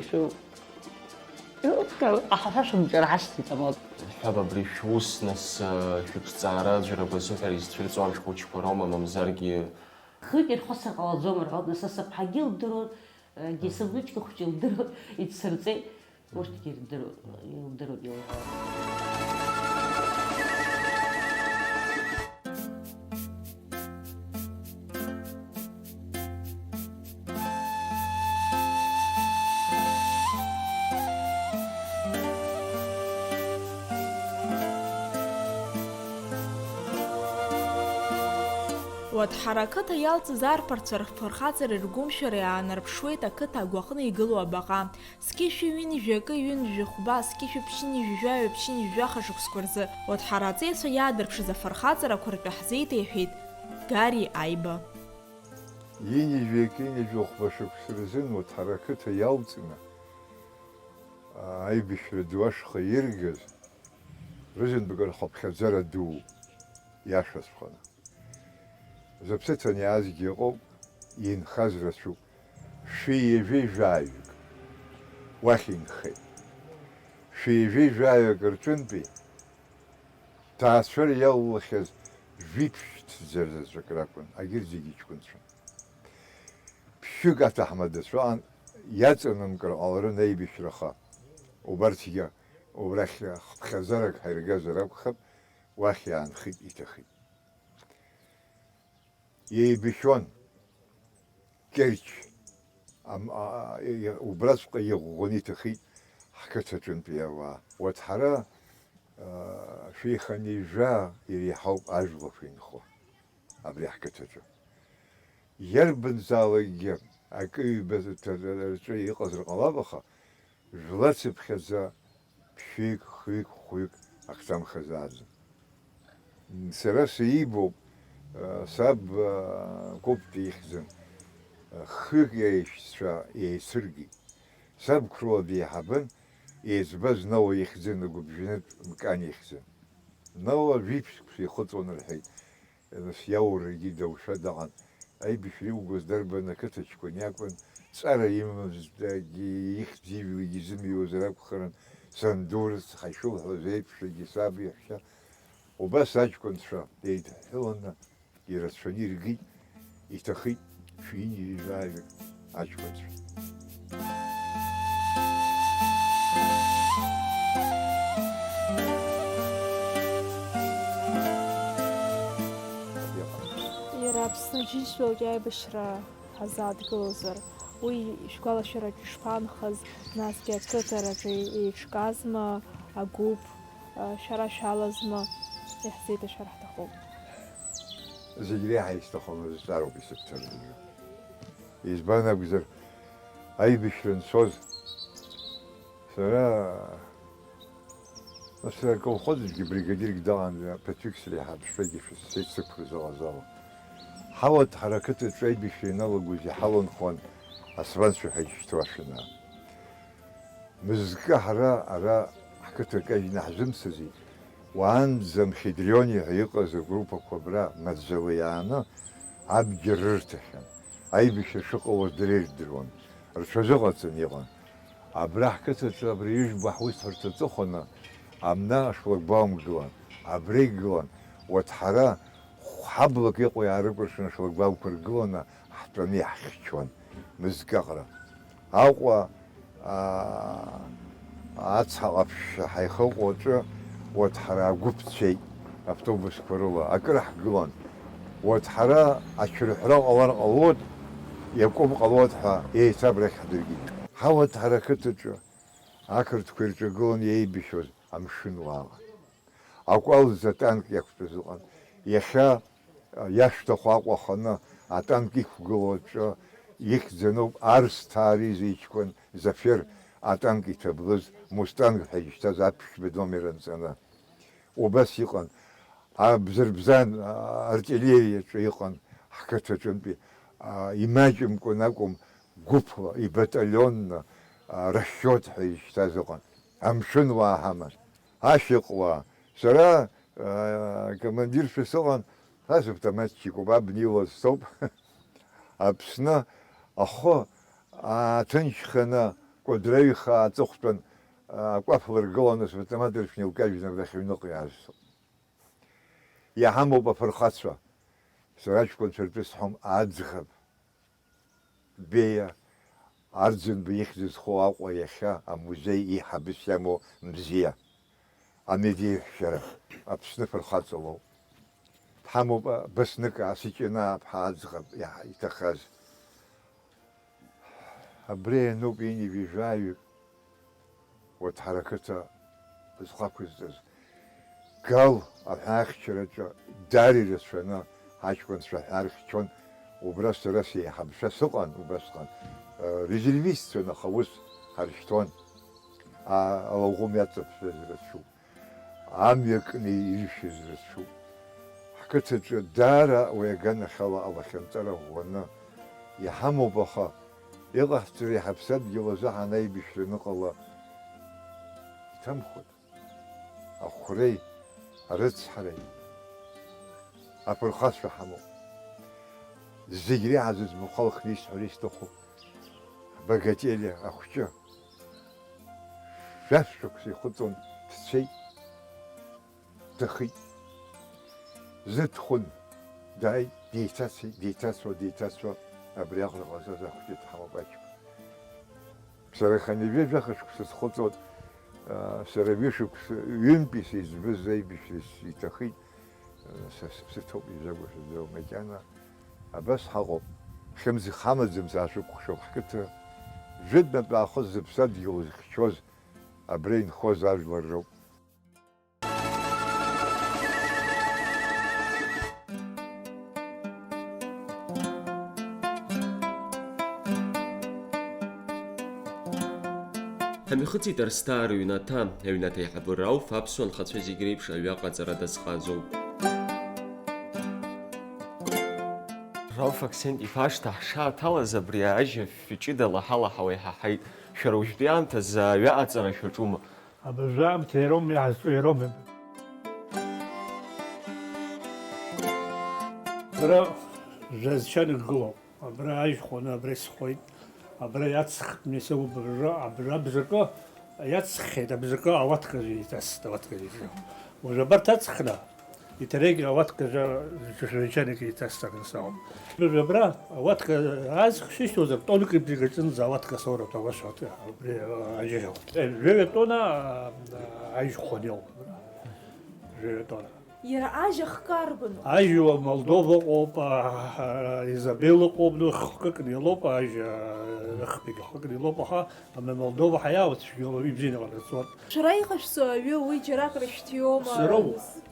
Ишәу-, иуҭкаа, аха ҳәа шәымҿар ҳашьҭеит, амоҭ. Ҳәап, абри шәус, нас, шәыԥҵаара аӡәрақәа зыҳәара изцәырҵуа амшә хәыҷқәа роума, мамзаргьы? Хҩык ирхысыр ҟалаӡом рҳәоит, нас асыԥҳагьы илдыруан, егьи сывнычка хәыҷы илдыруан, ицсырҵеит, урҭгьы ирдыруан, илдыруан, илҳәон. Уаҭҳара ақыҭа иалҵыз арԥарцәа рфырхаҵара ргәымшәара иаанарԥшуеит ақыҭа агәаҟны игылоу абаҟа. Зқьышәи ҩынҩажәи акы, ҩынҩажәи хәба, зқьышәи ԥшьынҩажәи жәаҩа, ԥшьынҩажәи жәаха шықәсқәа рзы Уаҭҳара аҵеицәа иаадырԥшыз афырхаҵарақәа ртәы ҳзеиҭеиҳәеит Гари Аиба. Ҩынҩажәи акы, ҩынҩажәи хәба шықәса рзын Уаҭҳара ақыҭа иалҵны, аибашьра ду ашҟа иргаз, рызынтәык рхыԥхьаӡара ду иашаҵәҟьаны. Зыԥсы ҭаны иаазгьы ыҟоуп, инхаз рацәоуп. Шәи ҩажәи жәаҩык уахь инхеит. Шәи ҩажәи жәаҩык рҿынтәи ҭаацәара иалалахьаз жәиԥшь ҭӡара заҵәык ракәын, агьырҭ зегьы ҷкәынцәан. Ԥшьҩык аҭаҳмадацәа ыҟан, иаҵанамкыр ҟаларын аибашьраха. Убарҭгьы убрахь хыԥхьаӡарак ҳаиргазар акәхап, уахь иаанхеит, иҭахеит. Еибашьуан Кьерч, ам-, а-, а-, и-, убраҵәҟьа иӷәӷәаны иҭахеит ҳқыҭаҿынтәи ауаа. Уаҭҳара, аа, шәеиханы ижәжәа иреиҳауп ажәлақәа инхо абри ҳқыҭаҿы. Иарбанзаалакгьы акы-ҩба рҿы иҟазар ҟалап, аха Жәлацыԥхьаӡа ԥшьҩык, хҩык, хәҩык ахҭамхазааӡам. Сара сеибоуп, саб Кәыптәи ихьӡын, хҩык иеишьцәа еицыргеит. Саб Қәруа деиҳабын, еиҵбаз Ноа ихьӡын, агәыбжьанытә Мкан ихьӡын. Ноа жәиԥшьқәса ихыҵуан рҳәеит. Нас иаурагьы доушәа даҟан. Аибашьра иугоз дарбан ақыҭа ҷкәын иакәын, ҵара имамызт, егьи ихьӡ ижәлагьы изымҩуазар акәхарын, санду рыцҳа ишылҳәоз еиԥш, егьи саб иаҳәшьа. Убас аҷкәынцәа еидҳәыланы ирацәаны иргеит, иҭахеит шәи ҩынҩажәаҩык аҷкәынцәа. Иара Аԥсны Аџьынџьтәылатә аибашьра ҳазааҭгылозар, уи шәгәалашәараҿы ишԥаанхаз, насгьы ақыҭараҿы еиҿказма агәыԥ, шәара шәалазма, иаҳзеиҭашәар ҳҭахуп. Зегь реиҳа исҭахымыз зҵаароуп исыбҭарыз уажәы. Избан акәзар, аибашьра анцоз, сара, сара аколхоз аҿгьы бригадирк далан, ԥыҭҩык среиҳабшәагьы шәысцеит сықәра залазала. Ҳауаҭ ҳара ақыҭаҿы аибашьра ианалагоз иҳаланхон асванцәа ҳәа ишьҭоу ашәанаа. Мызкы ҳара ара ҳқыҭа кажьны ҳзымцази, уаанӡа Мхедриони ҳәа иҟаз агруппақәа абра маӡала иааны абџьар рырҭахьан. Аибашьра шыҟалоз дара ирдыруан, рҽазыҟаҵаны иҟан. Абра ҳқыҭаҿы абри ижәбо ҳусҳәарҭа аҵыхәаны амна ашлагбаум гылан, абра игылан, уаҭ ҳара ҳаблак иҟоу иаарыкәыршаны ашлагбаумқәа ргыланы ҳтәаны иаҳхьчон мызкы аҟара. Аҟәа, аа, ацҳа ҟаԥшьшьа ҳаихыҟоу аҿы уаҭ ҳара агәыԥ цәеит, автобусқәа рыла акыр ҳгылан. Уаҭ ҳара ацәырҳәра ҟалар ҟалоит, иакәым ҟалоит ҳәа еиҭа абрахь ҳдыргеит. Ҳауаҭ ҳара ақыҭаҿы ақырҭқәа ирҿагыланы еибашьуаз амшын уаала. Акәалӡа атанк иақәтәаз ыҟан. Иахьа, а, иашәҭаху Аҟәа аханы атанк иқәгылоу аҿы ихьӡаноуп Арсҭаа Риза иҷкәын Зафер атанк иҭаблыз Мустанг ҳәа изышьҭаз аԥшәма номер анҵаны. Убас иҟан. Абзырбзан, а, артиллериаҿы иҟан ҳқыҭаҿынтәи, а, имаҷымкәан акәым, гәыԥла, ибаталионны, а, расчиот ҳәа изышьҭаз ыҟан. Амшын уаа ҳаман. Ашьаҟуаа. Сара, аа, командиршәа сыҟан, са савтоматчикуп, абна илаз соуп. Аԥсны ахы ааҭынчханы Кәадраҩ ихы ааҵыхәтәан, акәаԥ лыргыланы, савтомат рыҽны илкажьны абрахь аҩныҟа иаазцоит. Иаҳамоуп афырхацәа, сара аҷкәынцәа ртәы сҳәом, аӡӷаб Беиа Арӡынба ихьӡ зхоу Аҟәа иахьа амузеи еиҳабыс иамоу Мзиа. Амедеиҳәшьара Аԥсны фырхаҵа лоуп. Дҳамоуп, а, Баснык Асиҷанаа-ԥҳа аӡӷаб иаҳ-, иҭахаз. Абри иануп ҩынҩажәаҩык Уаҭҳар ақыҭа зхы ақәызҵаз. Гал аҳәаахьчараҿы даара ирацәаны ҳаҷкәынцәа аҳәаа рхьчон, убра сара сеиҳабшәа сыҟан убасҟан, э, резервистцәан, аха ус ҳаршьҭуан. А-, алаӷәым иаҵаԥшыз рацәоуп. Амҩа кны иршәыз рацәоуп. Ҳқыҭаҿы даара уи аганахьала алахьынҵара ӷәӷәаны иҳамоуп, аха иҟаҳҵари, ҳаԥсадгьыл азы ҳанаибашьра аныҟала иҭамхоит. Ахәреи, арыцҳареи, аԥырхацәа ҳамоуп. Зегь реиҳа зыӡбахә алхны исҳәар исҭаху, ҳбагатели ахәҷы. Жәаф шықәса ихыҵуан, дцеит, дҭахеит. Зны дхәын, дааит, деиҭацеит, деиҭацуа, деиҭацуа, абри аҟара ҟазаз ахәҷы дҳамоуп аҷкәын. Сара хынҩажәа жәаха шықәса схыҵуан, аа, сара ҩышықәса, ҩынтәи сеиҵбыз аибашьра сиҭахит, са сыԥсы ҭоуп изакәу сыздыруам, макьана абас ҳаҟоуп, хьымӡӷ ҳамаӡам, саашәыкәхшоуп, ҳқыҭа жәытәнатә аахыс зыԥсадгьыл зыхьчоз, абра инхоз ажәлар роуп. Ҳамҩахыҵит Арсҭаа рыҩнаҭа. Аҩнаҭа аиҳабы Рауф аԥсуа нхацәа зегь реиԥш аҩы аҟаҵара дазҟазоуп. Рауф Аксент-иԥа, ашҭа ҳшааҭалаз, абри ажьа фҩы ҷыда лаҳа-лаҳауа иҳаҳаит. Шәара уажәтәи аамҭазы аҩы аҟаҵара шәаҿума? Абыржәы аамҭа иароума иаҳазҿу, иароума? Сара жәа-зшьа нықәгылоуп. Абра ажь хәаны абра исхоит. Абра иаҵхтәны исоуп абыржәы, абра абжакы иаҵххьеит, абжакы ауатказы иҵасит, ауатказы иҵасит. Уажә абарҭ аҵхны, иҭарагь ауатказы жәа-, жәа-, жәа-, ҩ-џьарак еиҭасҵаран сауп. Абра ауатка аазых шьҭоуҵар, тоннак ибжьагаҿынӡа ауатка соура ҭауашәа абри ажьажьауп. Жәаҩа тонна аижь хәаны иоуп абра. Жәаҩа тонна. Иара ажь ахкы арбану? Ажьуа Молдова ыҟоуп, а, а, Изабел ыҟоуп, ну, хкыкны илоуп, ажь, а, хԥагьы хкыкны илоуп, аха Ана Молдова ҳаиаауа цәгьала уи бзианы ҟанаҵон. Шәара иҟашәҵо аҩы уи џьарак рышәҭиуама? Сара,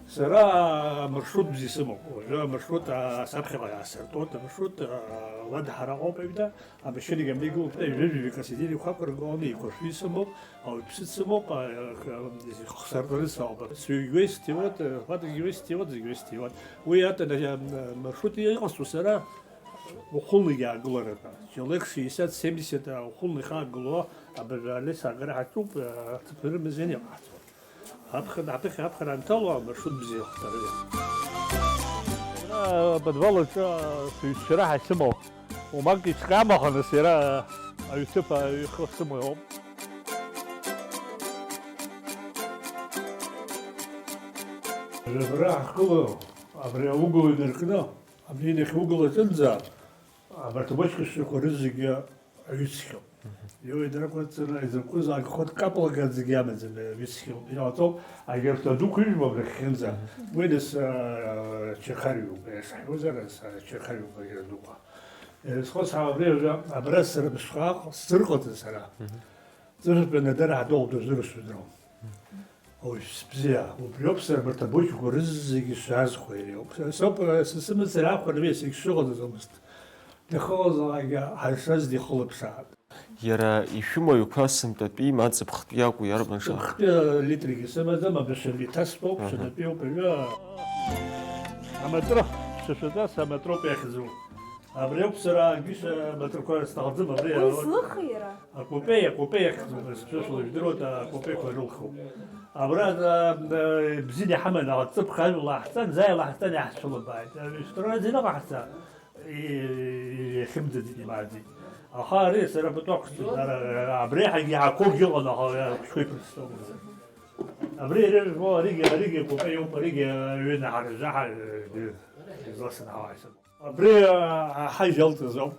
сара амаршрут бзиа сымоуп. Уажәы амаршрут, а, саԥхьаҟа иаасыртуеит, амаршрут, а, уа дҳараҟоуп аҩда, амашьынагьы амнеигылоуп, ҩажәа-ҩажәа касетин еиқәаԥыргоны еиқәыршәы сымоуп, ауаҩԥсы дсымоуп, а, а, хсырбарыс ауп. Сҩагьы уеисҭиуеит, фатәгьы уеисҭиуеит, зегь уеисҭиуеит. Уи ата, а, маршрут иҟасҵо сара, Ухәылнагьы аагыларатәы, человек шестьдесят семьдесят ухәылны ихаагыло абыржәы алес агара ҳаҿуп, аҭыԥ рымазеины иҟаҳҵоит. Аԥхын, аԥыхьа аԥхын анҭало амаршрут бзиа иахәҭарыда. Ара аподвал аҿы сыҩсшьара ҳасымоу, умак ицҟьам, аха нас иара аҩҭыԥ аҩхы сымоуп. Абра ҳгылоу, абри аугыло инаркны, Абри иахьугылаҵәынӡа, абарҭ абочка шәҟәқәа рызегьы аҩыҵхьоуп. Иоуеит ракәаҵаны, изакәызаалак хәыҭ каплагаӡагьы амаӡам, аҩыҵхьоуп. Иҟаҵоуп, агьырҭ адуқәа ижәбо абрахьынӡа. Уи нас, а, чахариуп, саҳәозар, ас, а, чахариуп агьырҭ адуқәа. Е, схәыцхьоуп, абри ажәа, абра сара бышҟа сзырҟаҵа сара. Ҵыжәтәи анадара ҳдәылҵ дырзырсуеит. Ауаҩԥс бзиа, убриоуп сара абарҭ абочкақәа рызегьы сшаазхәо иара иоуп. Сара соуп, са сымацара акәхар, уи зегь сшыҟанаҵомызт. Дахьыҟазаалакгьы ҳазшаз дихылаԥшаап. Иара ишәымаҩқәа сынтәатәи ма ҵыԥхтәи акәу, иарбан шаҟа? Ҵыԥхтәи литргьы сымаӡам, абри шәынтәатәи ҭасҭәоуп, Аҳа. Шәынтәатәиоуп, ҩы. Амаҵура, сышәаҵас амаҵуроуп иахьӡу. Абри ауп сара, Гриша, амаҵурақәа сҭахӡам, абри Уи ауп. Злыхи иара? Акупе, акупе иахьӡуп, сшәышәла ижәдыруеит, акупеқәа ирылхуп. Абра, а, а, бзианы иҳаман, аҵыԥх ажәла ҳҵан, заа илаҳҵан, иаҳцәылыбааит. Второй азы иныҟаҳҵа, и-, и-, иахьымӡаӡеит, имааӡеит. Аха ари сара пату ақәсҵоит, ара, ара, абри ҳагьы ҳақәоугьы ыҟан, аха уи ахәыҷқәа иԥырҵәҵәо акәымзар. Абри ирыжәбо, аригьы, аригьы акәапеи ауп, аригьы аҩы наҳаржаҳа, э, изласынҳауа ҳәа исымоуп. Абри, а, ҳажь иалҵыз ауп,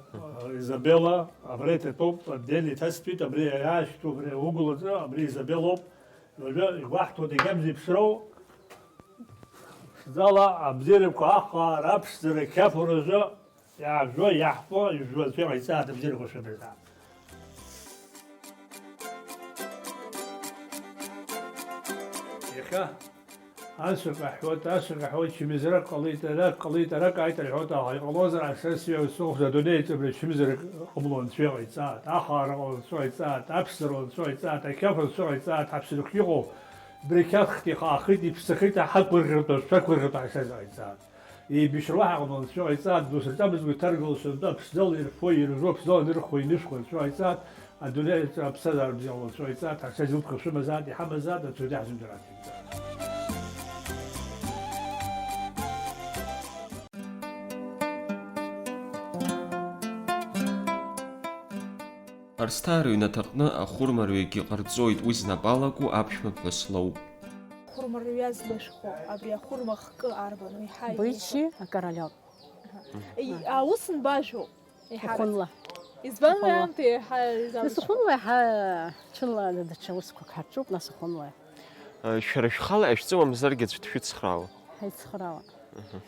Изабела, абра иҭатәоуп, адел иҭасҭәеит, абри иаашьҭу, абри угәылаҵәа, абри Изабелоуп. Уажәы игәаҳҭо дагьамзи ԥсроу, ԥшӡала абзиарақәа ахаара, аԥшӡара, ақьафура азы иаажәуа, иаҳфо, ижәжәуа анцәа иҟаиҵааит, абзиарақәа шәабырҵааит. Иахьа асук аҳәуеит, асук аҳәуеит, чымазарак ҟалеит, арак ҟалеит, арак ааит рҳәоит, аха иҟалозар, асасҩы, асухәда, адунеи аҵабра чымазарак ҟамло анцәа иҟаиҵааит, ахаара ҟало анцәа иҟаиҵааит, аԥсра анцәа иҟаиҵааит, ақьафура анцәа иҟаиҵааит, ҳаԥсадахьы иҟоу, Брикьаҭхт ихаахеит, иԥсахеит, аҳақәырӷьартә, ашәақәырӷьартә ҳасазааигӡан. Еибашьра уаҳа аҟны анцәа иҵаа днусырҵамызт уи ҭаргылашьа зынтәа аԥшӡала ирфо, иржәуа, аԥшӡала инырхуа, инышәхуа анцәа иҵаа, адунеи аҿы аԥсҭазаара бзиала анцәа иҵаа, ҳарсаз илԥха шәымазааит, иҳамазааит, анцәа диаҳзымдыраат. Арсҭаа рыҩнаҭаҟны ахәырмарҩагьы ҟарҵоит, уи знапалаку аԥшәма ԥҳәыс лоуп. Хәырма рҩа злышәхәо, абри ахәырма хкы арбан, уи ҳаи. Быччи, акоролёв. Аҳа. И-, аус нбажәоуп, еиҳараӡак. Сухәынла. Избан уи Сухәынла. Аамҭа еиҳа изалшо? Сухәынла иаҳа ҽынла даҽа усқәак ҳарҿуп, нас Сухәынла. Э, шәара шәхала ишәҵоу мамзаргьы аӡә дшәыцхраауа? Ҳаицхраауа. Аҳа.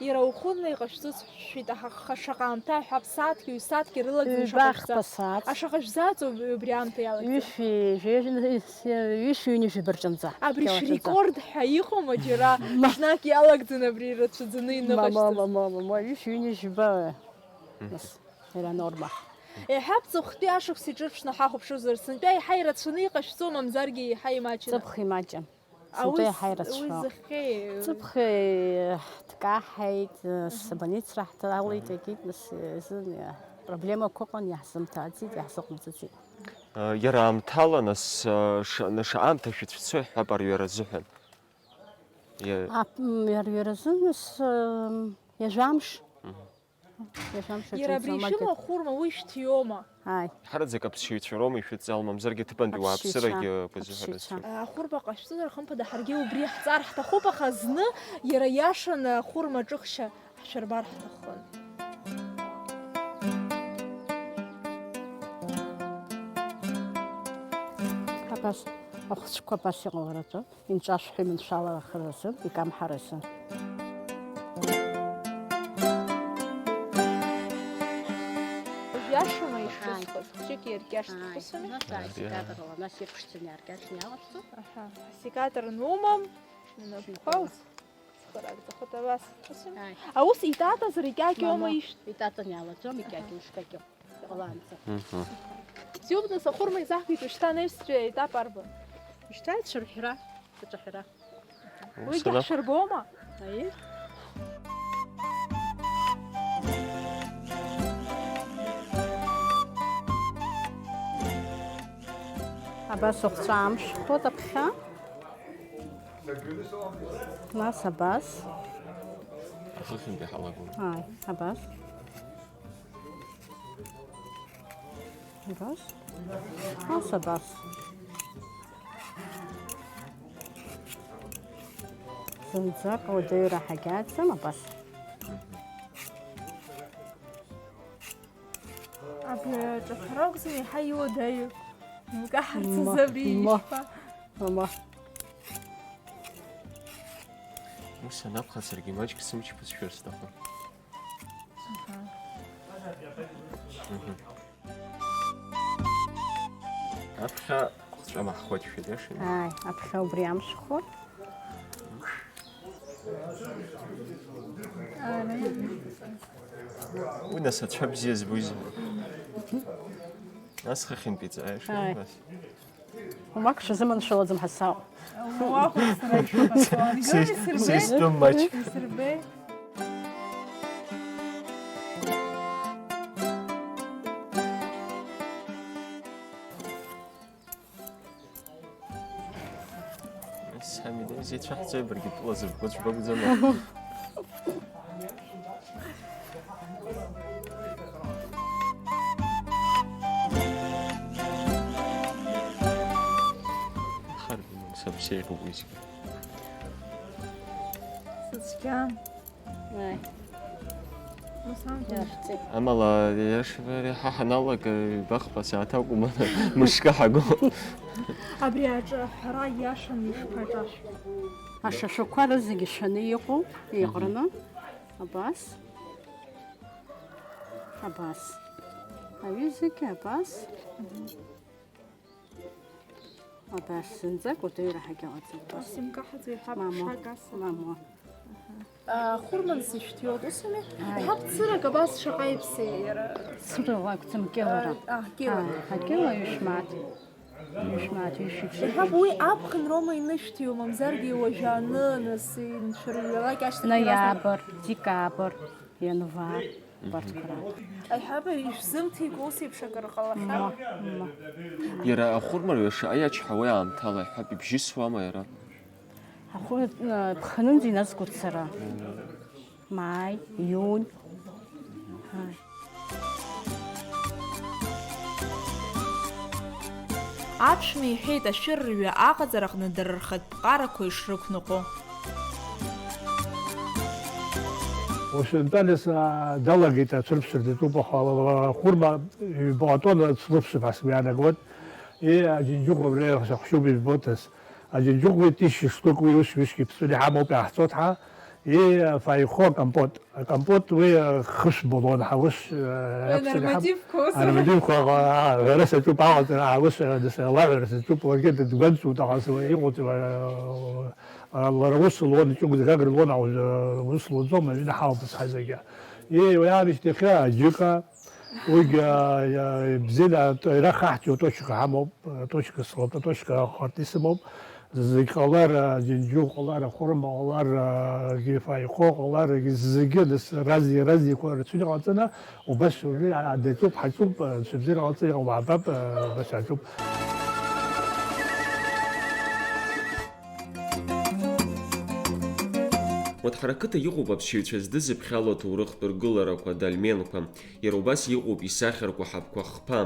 Иара ухәынла иҟашәҵоз шәшәеит, аха х-, шаҟа аамҭа, ҳәа, ԥсааҭк, ҩ-сааҭк ирылагӡаны шаҟа Ҩба-хԥа шәза-, сааҭ. Ашаҟа шәзааӡо убри аамҭа иалагӡаны? Ҩышәи жәеижәи, ҩышәи ҩынҩажәи бырҿынӡа. Абри килоаҿынӡа. Шрекорд ҳәа иҟоума џьара? Ма. Ҽнак иалагӡаны абри ирацәаӡаны Ма, ма, иныҟашәҵаз? Ма, ма, ма, ма, ҩышәи ҩынҩажәи ба, Мгм. Нас, иара анорма. Еиҳа аԥҵыхәтәи ашықәс иҿырԥшны ҳахәаԥшуазар, сынтәа еиҳа ирацәаны иҟашәҵо, мамзаргьы еиҳа имаҷын? Ҵыԥх имаҷын. Сынтәа Аус, иаҳа уи ирацәшәон. Зыхьеи? Ҵыԥх, э, дкаҳаит, нас, Мгм. Абольницара ҳҭалеит, Мгм. Егьит, нас, э, зын, э, проблемақәа ыҟан, иаҳзымҭаӡеит, иаҳзыҟамҵаӡеит. Э, иара аамҭала, нас, э, ш-, нас аамҭа шәыцәцо ҳҳәап, арҩара азыҳәан. Иа- Ап-, м, арҩара азы, нас, э, ҩажәамш. Мгм. Иахьа амш Иара абри аҿынӡа ишәымоу амаҷ-, ахәырма уи шәҭиуома? Ааи. Ҳараӡак аԥсшьаҩцәа роума ишәыдҵало, мамзаргьы аҭыԥантәи Аԥсшьаҩцәа, уааԥсырагьы базыҳәарацы? Аԥсшьаҩцәа. Ахәырма ҟашәҵозар, хымԥада, ҳаргьы убри иаҳҵар ҳҭахуп, аха зны иара иашаны ахәырма аҿыхшьа ҳшәырбар ҳҭахын. Абас, ахәыҷқәа абас иҟаларатәы. Инҿашәҳәа иманшәалахар азы, икамҳар азы. Иашама ишысҳәаз, хәыҷык иаркьаҿ Ааи, дхысами? Нас ассекаторла, нас ирԥшӡаны иааркьаҿны иалаԥсо. Аҳа, ассекатор нумам, унапқәа Шәиқәла. Уцхыраагӡахоит абас, усами? Ааи. Аус итатазар икьакьоума Мамоу, ишәҭ-? Итатан иалаӡом, икьакьоу шкьакьоу. Иҟалаанӡа. Мгм. Бзиоуп, нас, ахәырма изаҳгеит, ушьҭа анаҩстәи аетап арбан? Ушьҭа ацәырҳәра, аҿаҳәара. Уигьы Усала. Ҳшәырбома? Аиеи. Абас ухҵәамшәхоит аԥхьа. Нас абас. Ахыхьынтәи ҳалагон. Ааи, абас. Абас. Нас абас. Зынӡак ауадаҩра ҳагьааӡам, абас. Абри аҿаԥара акәзар, еиҳа иуадаҩу. Мкаҳарц Ма, азы абри ма, ишԥа? Ма. Ус анакәха, саргьы маҷк сымч ԥысшәар сҭахын. Аха. Мгм. Аԥхьа хәҵәама ҳхәаҷшәа иашами? Ааи, аԥхьа убри амшхәа. Уи нас ацәа бзиа збои зҳәо? Нас хыхьынтәи ҵааишоума Ааи. Нас? Умак шәазыманшәалаӡом ҳасаҟ. Уахәаԥшра ишәыҟасҵо. Сис-, Ангыри сырбеи? Систем маҷ. Сырбеи. Сами, да, изеицәаҳҵои баргьы тәыла зыбго ӡәк бакәӡама? Саԥсеироуп уи зегьы. Сыцәгьа. Ааи, Масанкәа. иаҳҵеит. Амала, иашареи ҳа ҳаналага, ҩбахԥа сааҭ акәым, мышкы ҳагоуп. Абри аҿы аҳәара иашан ишԥаҿашәо? Ашашәақәа рызегьы шәаны иҟоу еиҟраны. Абас. Абас. Аҩызагьы абас. Абас зынӡак уадаҩра ҳагьыҟаӡам. Абас. Сымкаҳаӡа иҳәап Мамоу. Шагаса. Мамоу. Хәырман сышәҭиуа усуми? Иҳәап цырак абас шаҟа иԥсеи иара? Цырала акәӡам, кьылара. А, кьыла. Ааи, акьыла ҩышәмааҭ. Ҩышәмааҭ, ҩышәыбжьы. Иҳәап уи аԥхынроума инышәҭиуа, мамзаргьы уажәы аны, нас инцәырҩалак ашьҭахь Ноиабр, декабр, ианвар, убарҭқәа ракәын. Аиҳабы ишәзымҭеикәа ус еиԥш акыр ҟалахьан? Мма, мма. Иара ахәырмарҩы шаҟа иачҳауеи аамҭала, иҳәап, ибжьысуама иара? Ахәы, э, ԥхынынӡа иназгоит сара. Маи, иунь. Ааи. Аԥшәма иҳәеит ашәыррҩы аҟаҵараҟны дара рхатә ԥҟарақәа ишрықәныҟәо. Ус Наталиас, а, далагеит ацәырԥсырҭатәуп, аха ахәырма ҩбаҟа тонна цәлыԥсуп ҳәа сгәы иаанагоит. И, аџьынџьыхәа абри сахәшьуп ижәбоҭас. Аџьынџьыхәа тишьа штук уи ус ҩышьк иԥҵәаны иҳамоуп иаҳҵоит ҳа. И, афаихо акомпот. Акомпот уи, а, хышә балон ҳа ус, а, иаԥҵәаны иҳам-, Нормативқәа ус. Анормативқәа, а, ҳәара саҿуп, аҟаҵара, а, ус, а, дас-, алаҳәара саҿуп, уаргьы дгәанцуп, аха сгәы иҟоуҵоит, а, а, лара ус луан, ҷык згагра луан, а, ус, а, ус луӡом, аҩны ҳалҵыз ҳазегьы. И, уи аамышьҭахьы аџьыка, уигьы, а, а, бзиала, а, ира хаҳҭиуа точка ҳамоуп, а, точка слота, точка ахарҭа исымоуп. Зегь ҟалар, а, џьынџьуа ҟалар, ахәырма ҟалар, а, гефа ихо ҟалар, зегьы дас-, рази-, разиқәа рацәаны иҟаҵаны, убас шәыбзиа, а, даҿуп, ҳаҿуп, а, шәыбзиа ҟалҵа иҟоу ҳабап, а, убас ҳаҿуп. Уаҭҳара қыҭа иҟоуп аԥсшьаҩцәа здызыԥхьало аҭоурыхтә ргыларақәа, дольменқәа. Иара убас иҟоуп исахьарку ҳабқәа хԥа.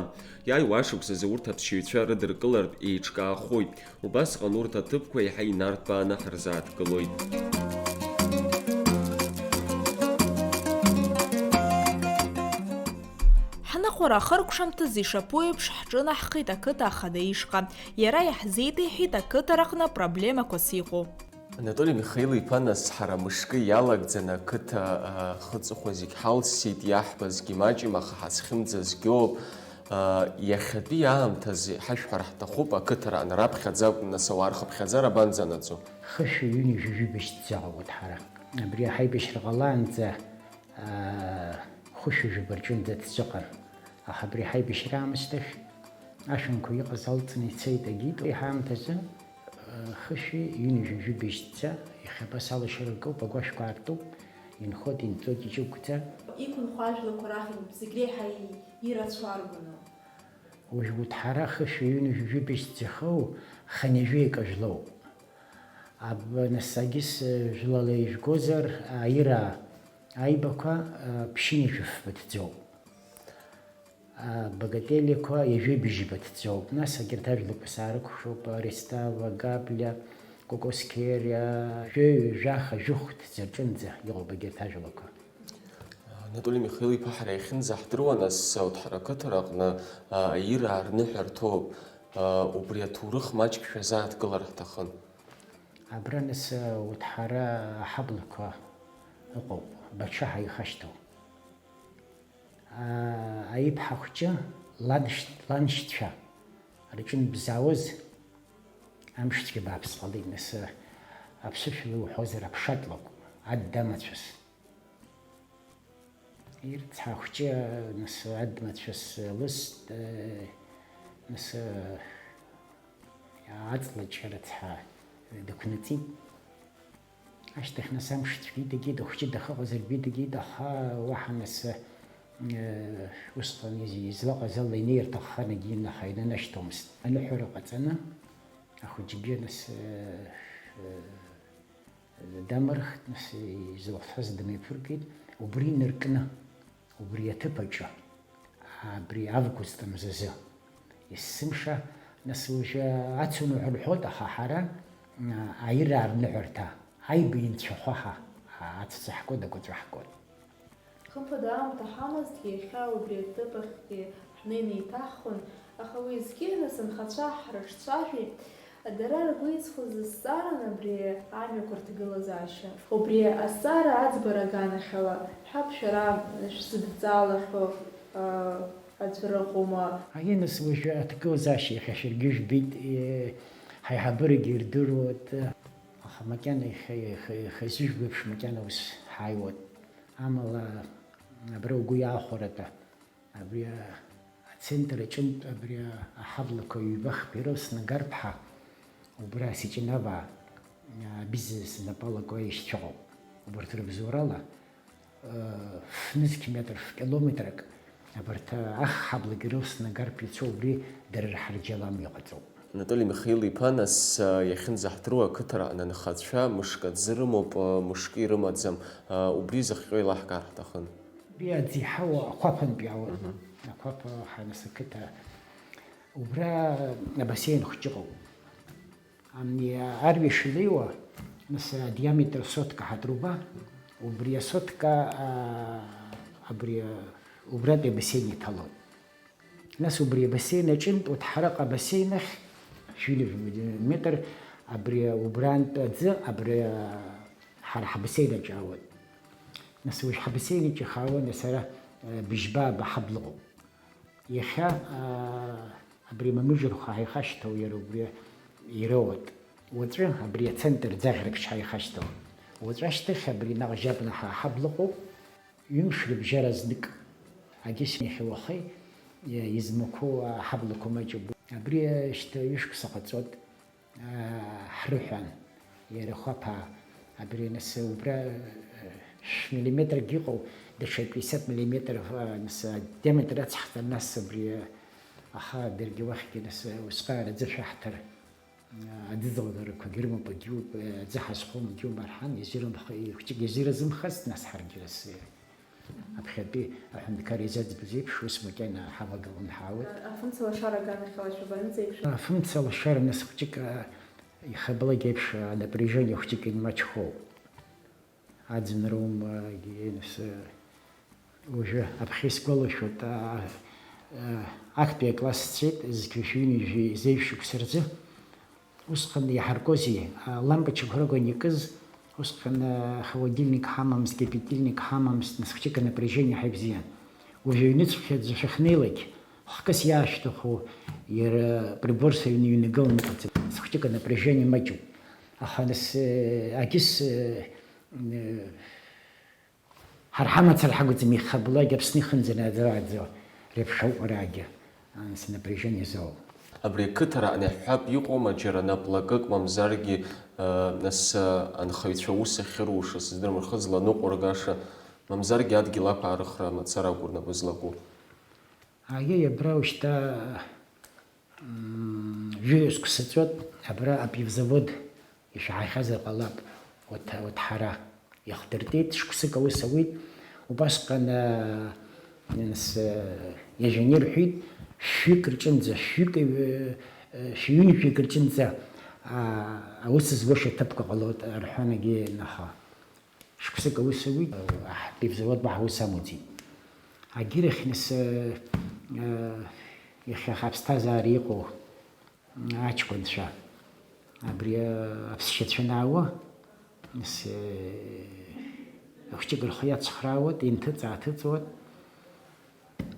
Иааиуа ашықәсазы урҭ аԥсшьаҩцәа рыдыркылартә еиҿкаахоит. Убасҟан урҭ аҭыԥқәа еиҳа инарҭбааны ҳарзааҭгылоит. Ҳныҟәара ахыркәшамҭазы ишаԥу еиԥш ҳҿынаҳхеит ақыҭа ахада ишҟа. Иара иаҳзеиҭеиҳәеит ақыҭараҟны апроблемақәас иҟоу. Анатоли Михаил-иԥа, нас ҳара мышкы иалагӡаны ақыҭа, а, хыҵыхәа зегь ҳалсит, иаҳбазгьы маҷым, аха ҳазхьымӡазгьоуп. А, иахьатәи аамҭазы ҳашәҳәар ҳҭахуп, ақыҭараан раԥхьаӡа акәын, нас ауаа рхыԥхьаӡара абанӡанаӡо? Хышәи ҩынҩажәи жәибжь дцаауеит ҳара. Абри аҳаибашьра ҟалаанӡа, аа, хәышәи жәаба рҿынӡа дцәыҟан. Аха абри аҳаибашьра аамышьҭахь ашәанқәа иҟаз алҵны ицеит, агьит. Уи ҳаамҭазы, аа, хышәи ҩынҩажәи жәибжь дца, иахьа абас алашара ркуп, агәашәқәа аартуп, инхоит, инҵәоит иҷыгәӡа. Иқәынхо ажәлақәа рахьынтә зегь реиҳа ирацәоу арбану? Уажә урҭ ҳара хышәи ҩынҩажәи жәибжь дцахьоу хынҩажәи акы жәлоуп. Аб-, нас агьыс, э, жәлала ижәгозар, аира, аибақәа, э, ԥшьынҩажәи фба ҭӡоуп. А, багателиақәа ҩажәи бжьба ҭӡоуп. Нас агьырҭ ажәлақәа саарықәшәоуп, Аристава, Габлиа, Кокосқьериа, жәаҩа, жәаха, жәыхә ҭӡа рҿынӡа иҟоуп агьырҭ ажәлақәа. Анатоли Михаил-иԥа, ҳара иахьынӡаҳдыруа, нас, урҭ ҳара ақыҭараҟны, а, аира аарныҳәарҭоуп. А, убри аҭоурых маҷк шәазааҭгылар ҳҭахын. Абра, нас, урҭ ҳара аҳаблақәа ыҟоуп, Бачаҳа ихашьҭоу. А, аиԥҳа хәҷы ланшь-, ланшьцәа рҿынтә бзаауаз, амшцәгьа бааԥс ҟалеит, нас, аԥсышәала иуҳәозар, аԥшатлакә, аддамацәыс. Ирцҳа ахәҷы, нас, адмацәыс лыст, нас, аҵла ҷыра цҳа дықәныҵит. Ашьҭахь, нас, амш цәгьа идагеит, ахәҷы дахыҟазаргьы идагеит, аха уаҳа, нас, усҟан из-, излаҟаз ала инеирҭахханагьы, аха инанашьҭуамызт. Аныҳәара ҟаҵаны, ахәыҷгьы, нас, Дамырхт, нас, изылхшаз дымҩаԥыргеит, убри инаркны, убри аҭыԥ аҿы, абри август мзазы, есымша, нас, уажәы ацуныҳәа рҳәоит, аха ҳара Аира арныҳәарҭа, аиба инцәахәаҳа, ацәца ҳкуа дагәаҵәа ҳкуан. Хымԥада аамҭа ҳамазҭгьы, иахьа убри аҭыԥ ахьгьы ҳнеины еиҭаҳхуан, аха уеизгьы нас анхацәа ҳрыҿцәажәеит, дара ргәы иҵхоз зызҵааран абри амҩақәа рҭагылазаашьа. Убри азҵаара аӡбара аганахьала, ҳәап шәара шәзыдҵаалахьоу аӡәыр ыҟоума? Аиныс уажәы аҭагылазаашьа иахьа шәаргьы жәбеит, ҳаиҳабырагьы ирдыруеит, аха макьана ихазыжәбеиԥш макьана ус ҳааиуеит. Амала абра угәы иаахәаратәа абри ацентр аҿынтә абри аҳаблақәа ҩба-хԥа ирылсны Гарԥҳа, убра Сичинава абизес знапалақәа ишьцәыҟоуп. Убарҭ рыбзоурала ф-нызқь метр, ф-километрак абарҭ ах ҳаблак ирылсны Гарԥ ицо, убри дара рҳарџьала амҩа ҟаҵоуп. Анатоли Михаил-иԥа, нас иахьынӡаҳдыруа ақыҭара анынхацәа мышк аӡы рымоуп, мышкы ирымаӡам, убри зыхҟьо еилаҳкаар ҳҭахын. Уи аӡы иҳауа ақәаԥантә иаауеит. Ақәаԥа ҳанас ақыҭа, убра абасеин хәҷы ыҟоуп. Ани арҩаш илеиуа, нас адиаметр сотка ҳатруба, убри асотка, аа, абри, убратәи абасеин иҭалоит. Нас убри абасеин аҿынтә, вот ҳараҟа абасеин ахь, шәи метр, абри убрантә аӡы, абри ҳара ҳабасеин аҿы аауеит. Нас уажә ҳабасеин аҿы ихаауан, нас ара, э, быжьба абаҳабла ыҟоуп. Иахьа, аа, абри Мамыжырхәа ҳаихашьҭоу иара убри ироуеит. Уаҵәы абри ацентр Ӡаӷьрыԥшь ҳаихашьҭоу. Уаҵәы ашьҭахь абри наҟ Жьабнаҳа аҳабла ыҟоуп. Ҩымш рыбжьара знык. Агьыс иахьа уахеи, измақәоу аҳаблақәа маҷуп. Абри шьҭа ҩышықәса ҟаҵоит. Ҳрыҳәан, иара хәаԥаа, абри нас убра шә-миллиметрак иҟоу, даҽа пятьдесят миллиметр, нас, диаметр ацҳҵар, нас абри, аха даргьы уахьгьы, нас, усҟан аӡы шәаҳҭар, аӡыӡлагарақәагьы рымоуп, агьиуп, аӡы ҳазхом, агьиуп, арҳан, изирымх-, хәҷык изиразымхазт, нас ҳаргьы, нас, Аԥхьатәи аҳәынҭқар изаӡбаз еиԥш, ус макьана ҳавагылан ҳаауеит. Афымца лашара аганахьала шәабанӡеиқәшәа? Афымца лашара нас хәҷык, а, ихабалак еиԥш, а, напряжение хәҷык инмаҷхоуп. Аӡынроума, егьи нас, а, уажәы аԥхьа исгәалашәоит, а, а, актәи акласс сцеит, зқьи жәшәи ҩынҩажәи зеижә шықәса рзы. Усҟан иаҳаркузеи, алампочкақәа ракәын икыз, усҟан, э, холодильник ҳамамызт, кипятильник ҳамамызт, нас хәҷык анапряжение ҳаибзиан. Уажә аҩныҵҟа аӡәы шәахьнеилак, хкыс иаашәҭаху иара приборс аҩны иҩнагыланы иҟаӡам, нас хәҷык анапряжение маҷуп. Аха нас, э, агьыс, э, э, Ҳара ҳамацара ҳакәӡам ихабалак Аԥсны ихынӡанаӡааӡо реиԥш ауп араагьы, анс напряжение зоуа. Абри ақыҭара анаҳҳәап иҟоума џьара наплакык мамзаргьы, нас, анхаҩцәа аус ахьыруша, сыздырам, рхы зланыҟәыргаша, мамзаргьы адгьыл ақәаарыхра мацара агәра напы злаку? Аиеи, абра ушьҭа Мм, жәаҩа сқәсаҵәот, абра апивзавод ишәааихьазар ҟалап, уаҭ-, уаҭҳара иахдыртит, шықәсык аус ауит. Убасҟан, аа, нас, ҩажәа ирҳәит, шәҩык рҿынӡа, шәҩык, э, э, шәҩынҩажәак рҿынӡа, аа, аус зуа шьаҭыԥқәа ҟалоит, рҳәан, егьи наха. Шықәсык аус ауит, аҳ-, пивзавод уаҳа ус амуӡеит. Агьырахь, нас, э, э, иахьа аԥсҭазаара иҟоу аҷкәынцәа, абри, э, аԥсшьацәа анаауа, нас, э, ахәҷык рхы иацхраауеит, инҭыҵ-ааҭыҵуеит.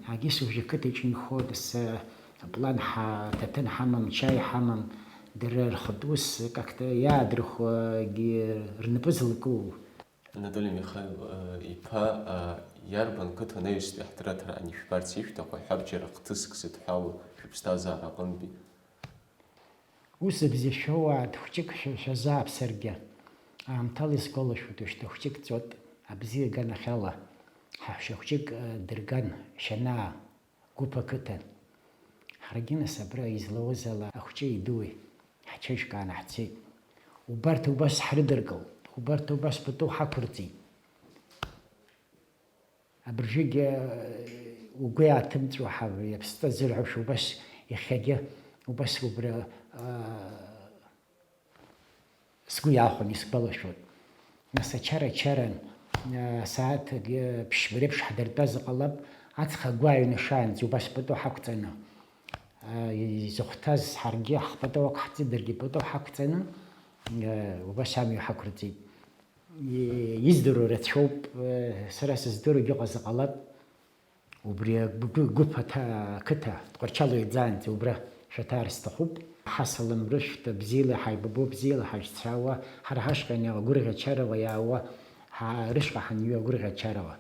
Агьыс уажәы ақыҭаҿ инхо, даса, план ҳа-, ҭаҭын ҳамам, чаи ҳамам, дара рхатә ус как-то иаадырхәагьы рнапы злаку. Анатоли Михаил, э, иԥа, э, иарбан қыҭанаҩстәи ҳҭраҭара анышәбарц ишәҭаху, ҳәабџьара хҭыск зыдҳәалоу шәыԥсҭазаара аҟынтәи? Ус бзиа шәоуааит, хәҷык шәа-, шәазааԥсаргьы. Аамҭала исгәалашәоит, уажәшьҭа хәҷык ҵуеит, абзиа аганахьала, ҳаҳәшьа хәҷык, э, дырган, Шьанаа, Гәыԥ ақыҭан. Ҳаргьы нас абра излауаз ала ахәҷеи идуи ҳҽеиҿкааны ҳцеит. Убарҭ убас ҳрыдыркылт, убарҭ убас пату ҳақәырҵеит. Абыржәгьы, э, угәы иааҭымҵуа ҳа-, иаԥсҵа зырҳәаша убас иахьагьы убас убра, э, Сгәы иахәон, исгәалашәоит. Нас ачара-чара, э, сааҭ, э, ԥшьба реиԥш ҳдыртәазар ҟалап, аҵх агәы ааҩнашаанӡа убас пату ҳақәҵаны. Э, изыхәҭаз ҳаргьы ҳпату ақәҳҵеит, даргьы пату ҳақәҵаны, э, убас амҩа ҳақәырҵеит. И-, издыруа рацәоуп, э, сара сыздыруагьы ыҟазар ҟалап. Убри агәы-, гәыԥ аҭа-, ақыҭа Тҟәарчал еиӡаанӡа убра шәаҭаар сҭахуп. Ҳасалам рышәҭ, бзиала ҳаибабо, бзиала ҳашьцәаауа, ҳара ҳашҟа ианиаауа агәырӷьачарала иаауа, ҳа-, рышҟа ҳанҩы агәырӷьачарала.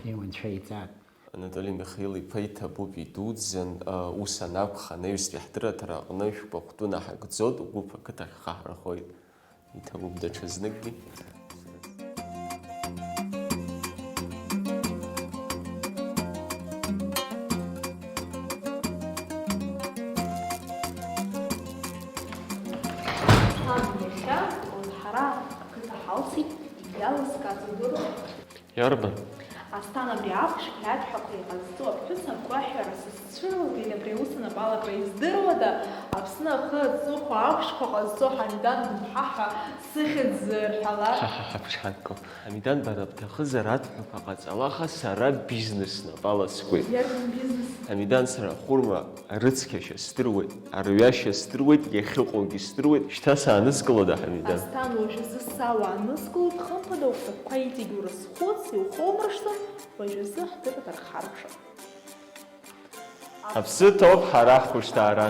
Уи Анцәа иҵаат. Анатоли Михаил-иԥа иҭабуп, идуӡӡан, а, ус анакәха, анаҩстәи ҳдырраҭара аҟны шәгәахәтәы наҳагӡоит, угәыԥ ақыҭахьҟа ҳархоит. Иҭабуп даҽазныкгьы. Сан иахьа ҳара ақыҭа ҳалсит, иалыскааз удыруеи? Иарбан? Асҭан абри аԥшқа иаҭәҳәақәа иҟазҵо аԥҳәыс агәаҳәара сызцәырылгеит, абри аус анапалакра издыруада? Аԥсны ахы аҵыхәа аԥшқа ҟазҵо Ҳамидан Гәыԥҳа ҳәа сыхьӡ зырҳәалак. Ҳа, ҳа, ҳа, ԥшҳанкыл. Ҳамидан, бара бҭахызар, аҭәҳәақәа ҟаҵала, аха сара бизнес напала сгәеит. Иарбан бизнес? Ҳамидан, сара ахәырма арыцқьашьа сдыруеит, арҩашьа сдыруеит, иахьыҟоугьы сдыруеит. Шьҭа сааныскылода, Ҳамидан? Асҭан, уажәазы са уааныскылоит, хымԥада, ухәҭақәа иҵегь урызхәыц, иухоумыршҭын, уажәазы ҳдырраҭара ҳхаркәшап. Аԥсы ҭоуп ҳара ҳхәышҭаара.